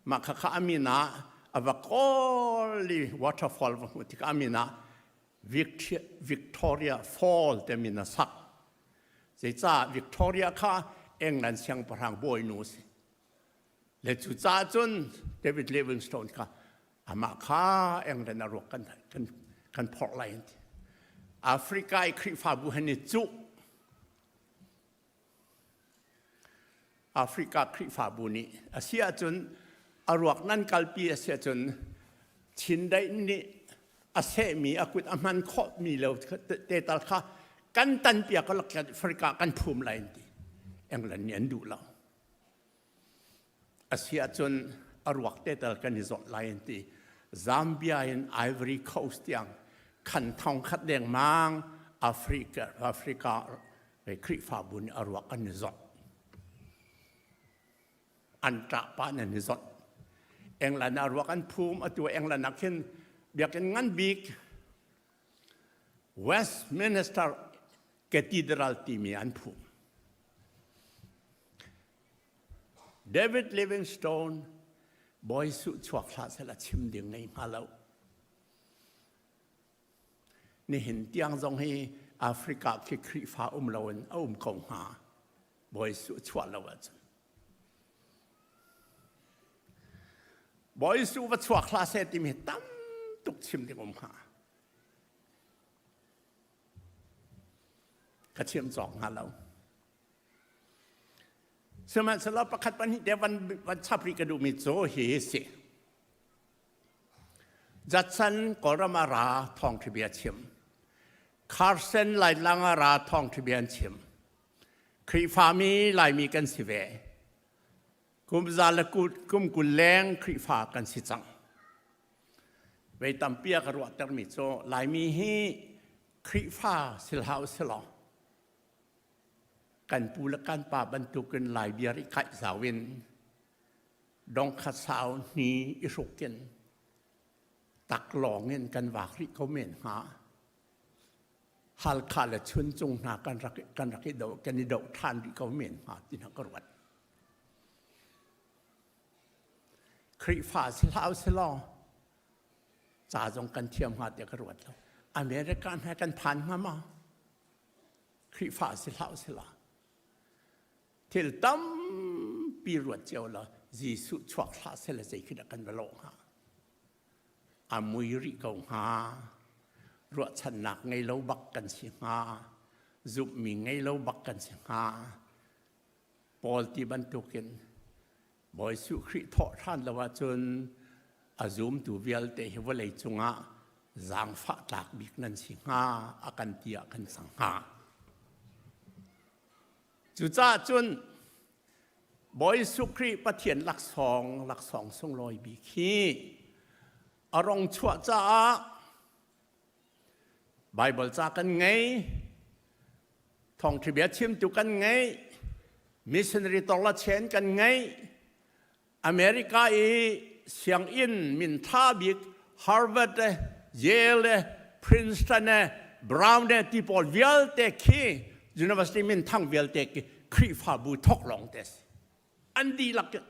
Mah khakha a min ah a va kawl i waterfall va hmuh tikah a min ah Victoria Fall te min a sak. Zeicah Victoria kha England siangpahrang bawinu a si. Le cucaah cun David Livingstone kha amah kha England a ruak kan, kan, kan phorh lai an ti. Africa i Khrihfabu han i cuh. Africa Khrihfabu nih a si ahcun a ruak nan kalpi a si ahcun Chindaih nih a sehmi a kut a hman khawhmi lo te tal kha kan tanpiak ka lak Africa kan phum lai an ti. England nih an duh lo. A si ahcun a ruak te tal kan i zawnh lai an ti. Zambia in Ivory Coast tiang khan thong khat dengmang Africa, Africa Khrihfabu nih a ruak an i zawnh. An ṭah pah nan i zawnh. England ah ruak an phum atu England ah khin biakinn ngan bik Westminster Cathedral timi an phum. David Livingstone Bawi Suh chuak hlah seh la chim ding ngei hnga lo. Nihin tiang zong hi Africa khi Khrihfa um loin a um ko hnga. Bawi Suh chuah lo ahcun. Bawi Suh va chuak hlah seh timi tam tuk chim ding um hnga. Ka chim cawk hnga lo. Sihmanhsehlaw pakhat pahnih te van van chap rih ka duhmi cu hi si. Judson Kawlram ah ra thawngṭha bia chim. Carson Laitlang ah ra thawngṭha bia an chim. Khrihfami Laimi kan si ve. Kum za le kum 20 leng Khrihfa kan si cang. Vei tampi a ka ruahtermi cu Laimi hi Khrihfa si hlah usilaw kan pu le kan pa bantukin Lai bia i kaih zau in dongkhat sau hni i hruk in taklawng in kan vak rih ko men hnga. Halkha le Chuncung hna kan rak kan rak i do kan i doh ṭhan rih ko men hnga ti hna ka ruat. Khrihfa si hlah usilaw ca zong kan thiam hnga tiah ka ruat lo. America hna kan phan hnga ma? Khrihfa si hlah usilaw thil tampi ruat cio la Jesuh chuak hlah seh le zei khi dah kan va lawh hnga? A mui rih ko hnga. Ruahchannak ngei lo bak kan si hnga. Zumhmi ngei lo bak kan si hnga. Paul ti bantukin Bawi Jesuh Khrih thawh ṭhan lo ahcun a zumtu vialte hi vawlei cungah zaangfah tlak bik nan si hnga a kan ti ah kan cang hnga. Cucaah cun Bawi Jesuh Khrih Pathian laksawng laksawng sunglawi bik hi a rong chuah caah Baibal ca kan ngei, thawngṭha bia chimtu kan ngei, missionary torla chen kan ngei, America i sianginn min ṭha bik Harvard le Yale le Princeton le Brown le ti pawl vialte khi university min thang vialte khi Khrihfabu thok lawng te si. An dihlak in.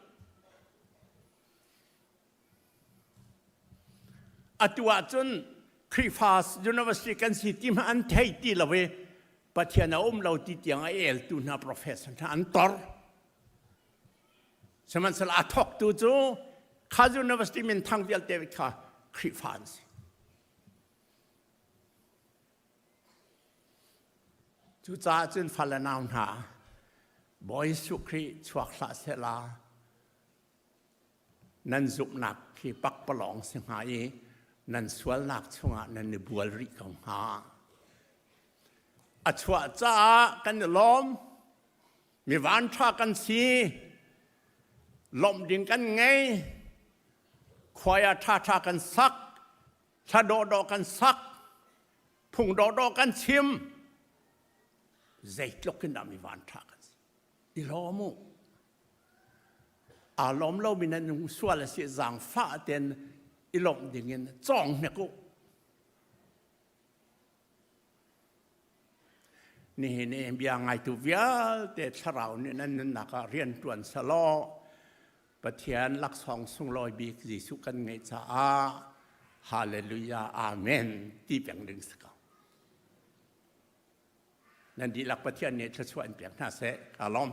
Atu ahcun Khrihfa university kan si ti hmanh an thei ti lo i Pathian a um lo ti tiang a eltu hna professor hna an tor. Sihmanhsehlaw a thawktu cu kha university minthang vialte kha Khrihfa an si. Cucaah cun fale nau hna, Bawi Jesuh Khrih chuak hlah sehla nan zumhnak hi pakpalawng si hnga i nan sualnak chungah nan i bual rih ko hnga. A chuah caah kan i lawm, mi vanṭha kan si, lawmh ding kan ngei, khuai ah ṭhaṭha kan sak, thla dawhdawh kan sak, phung dawhdawh kan chim, zeitluk in dah mi vanṭha kan si. I lawm u. Aa lawm lomi nan nung sual a si zaangfah tein i lawmh dingin cawng hnek u. Nihin i bia ngaitu vialte thlarau nih nan nunnak ah rian ṭuan selaw Pathian laksawng sunglawi bik Jesuh kan ngeih caah Hallelujah Amen ti peng ding si ko. Nan dihlak Pathian nih thluachuah in pek hna seh. Kaa lawm.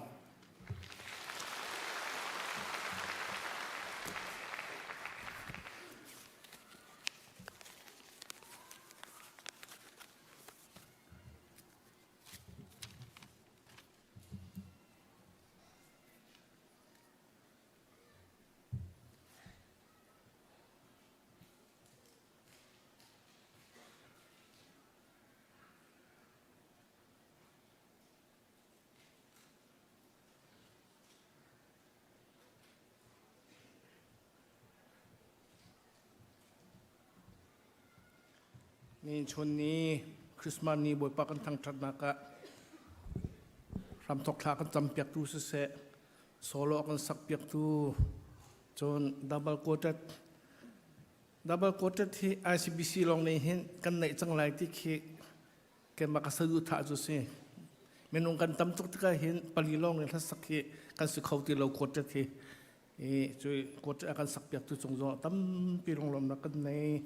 Ni chun ni Christmas ni Bawipa kan thangṭhatnak ah hramthok thla kan campiaktu siseh, solo kan sakpiaktu, cun double quartet double quartet hi ICBC lawng nih hin kan neih cang lai ti khi keimah ka saduhthah cu si. Minung kan tam tuk tikah hin pali lawng in hlasak hi kan si kho ti lo quartet hi. I cui quartet a kan sakpiaktu cung zong tampi lunglawmnak kan nei.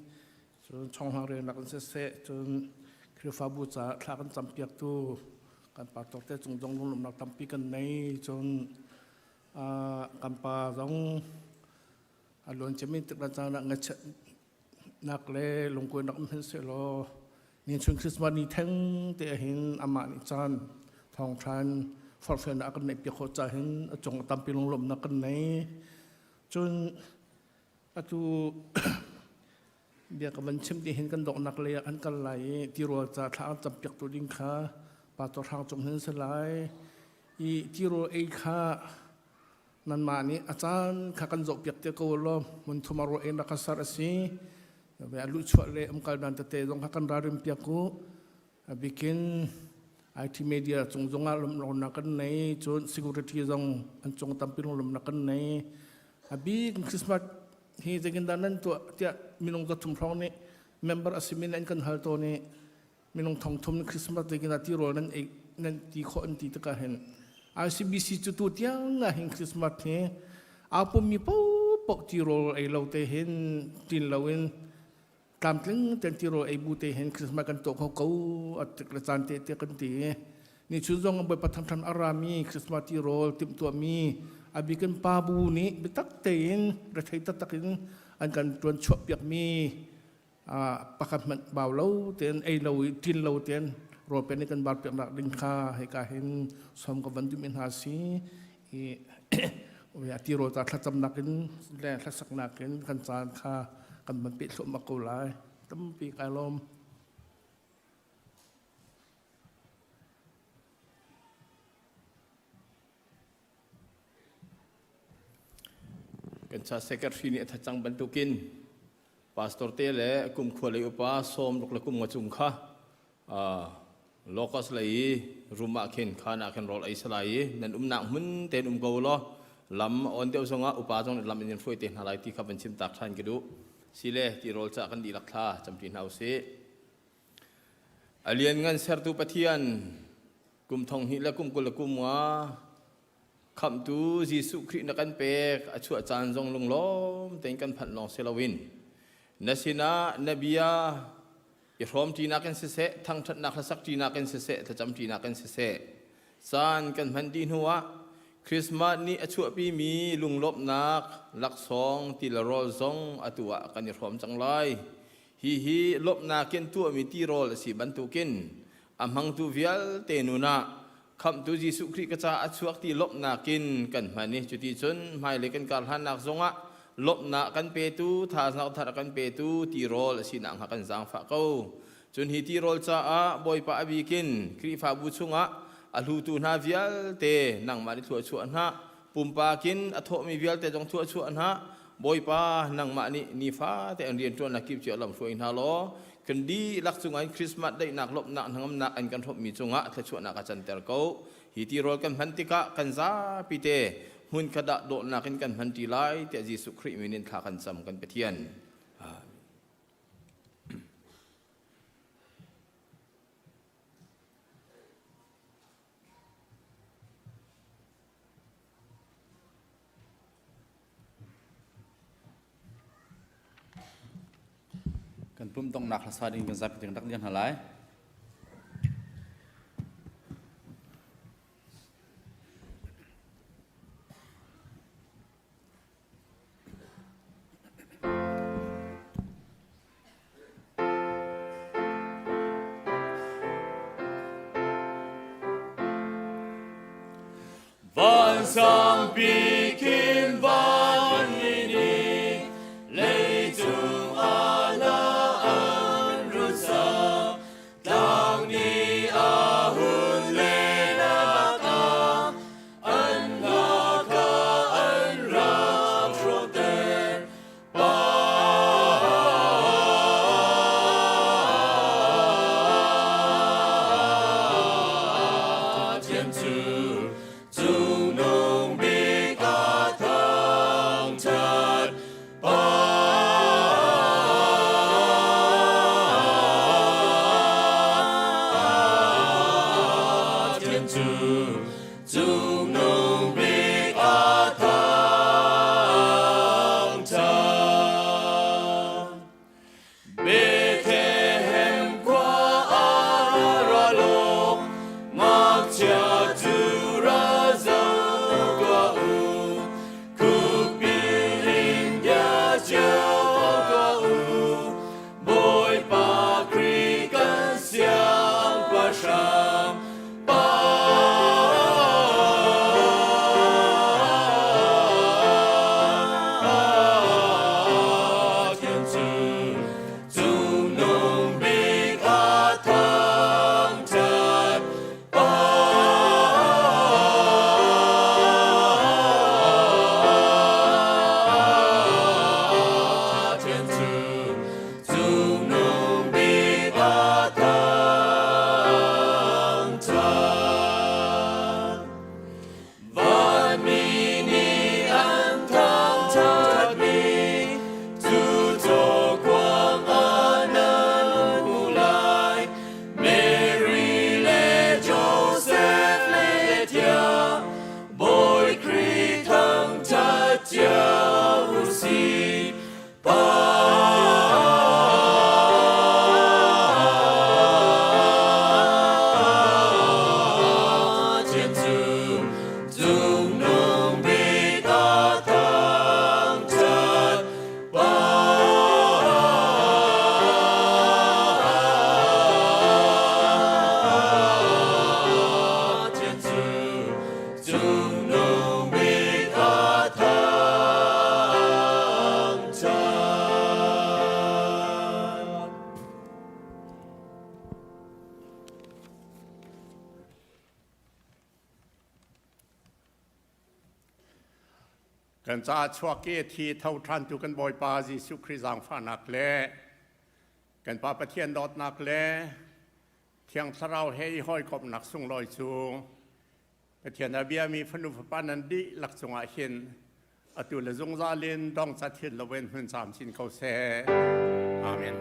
Cun chonghlang relnak in siseh, cun Khrihfabu caah thla kan campiaktu kan pastor te cung zong lunglawmhnak tampi kan nei. Cun kan pa zong a luan ciami tik le caan ah ngaihchiatnak le lungkuainak um hin sehlaw ni chun Christmas ni theng te hin amah nih caan thawngṭhan forhfialnak a kan neih piak khawh caah hin a cung tampi lunglawmhnak kan nei. Cun Atu bia ka van chim ti hin kan donghnak lei ah an kal lai i tirawl ca thla an campiak tu ding kha pastor Hrang Cung hin si lai. I tirawl ei kha nanmah nih a caan kha kan zohpiak te ko law hmun thum a rawl ei nak kha sar a si. A luhchuah le umkal dan tete zong kha kan ralrin piak u. A bikin IT media cung zongah lawmhnak kan nei cun security zong an cung tampi lawmhnak kan nei. A bik Christmas hi zeitindah nan tuah tiah minung zathum hrawng nih member a simi an kan hal tawn i minung thongthum Christmas zeitindah tirawl nan ei nan ti khawh an ti tikah hin ICBC cu tu tiang ah hin Christmas hi aa pummi paohpaoh tirawl ei lo te hin tin loin tlamtling ten tirawl ei bu te hin Christmas kan tuah kho ko a tik le caan te te kan ti ni chun zong Bawipa thangthan a rami Christmas tirawl timhtuahmi a bikin pa bu nih biatak tein rethei taktak in an kan tuan chuah piakmi pakhat hmanh bau lo tein ei lo i tin lo tein rawl pen kan bar piak nak ding kha hika hin som ka van duhmi hna si i tirawl ta thlacamnak in le hlasaknak in kan caan kha kan van peh thluahmah ko lai tampi kai lawm. Kan cha secretary nih a thacang bantukin pastor te le kum khua lei upa sawm ruk le kum nga cung kha locust lei i room ah khin khan ah khin rawl ei salai i nan umnak hmun tein um ko law lam on deuh zongah upa zong lam in hruai te hna lai ti kha van chim tak than ka duh sile ti rawl ca kan dihlak thla campi hna usih a lianngan sertu Pathian kum thong hnih le kum 20 le kum nga khamhtu Jesuh Khrih na kan pek a chuah caan zong lunglawm tein kan phanh lawng si loin na sinah na bia i hrawm ṭinak in siseh thangṭhatnak hlasak ṭinak in siseh thlacam ṭinak in siseh caan kan hman dih hnuah Christmas nih a chuahpimi lunglawmhnak laksawng ti le rawl zong atu ah kan i hrawm cang lai. Hihi lawmhnak in tuahmi tirawl a si bantukin a hmangtu vialte nun ah Khamhtu Jesuh Khrih ka caah a chuak ti lawmhnak in kan hman i cuticun hmailei kan kar hlannak zongah lawmhnak kan petu thazaang thar a kan petu tirawl a si nakhnga kan zaangfah ko. Cun hi tirawl caah Bawipa a bikin Khrihfabu chungah a hlutu hna vialte nangmah nih thluachuah hna pumpak in a thawhmi vialte zong thluachuah hna Bawipa nangmah nih nifate an rianṭuannak kip cio lamhruai hna law kan dihlak cungah in Christmas daihnak lawmhnak hnangamnak an kan hrawmhmi cungah thluachuahnak a canter ko. Hi tirawl kan hman tikah kan zapi te hmun khat ah dawtnak in kan hman ṭi lai tiah Jesuh Khrih min in thla kan cam kan Pathian. Amen. Kan pum donghnak hlasa ding kan zapi ding rak lian hna lai. Vansang pikin van ni leicung ala an rusa tlang ni a hun le naka an laka an rak hroter. cio u si. Pathian cu cungnung bik a thangṭhat. Pathian cu cungnung bik a thangṭhat. Kan caah chuak i a thi tho ṭhantu kan Bawipa Jesuh Khrih zaangfahnak le kan Pa Pathian dawtnak le Thiang Thlarau he i hawikomhnak sunglawi cu Pathian a biami fanu fapa nan dihlak cungah hin atu le zungzal in dongcat hin loin hmun camcin ko seh. Amen.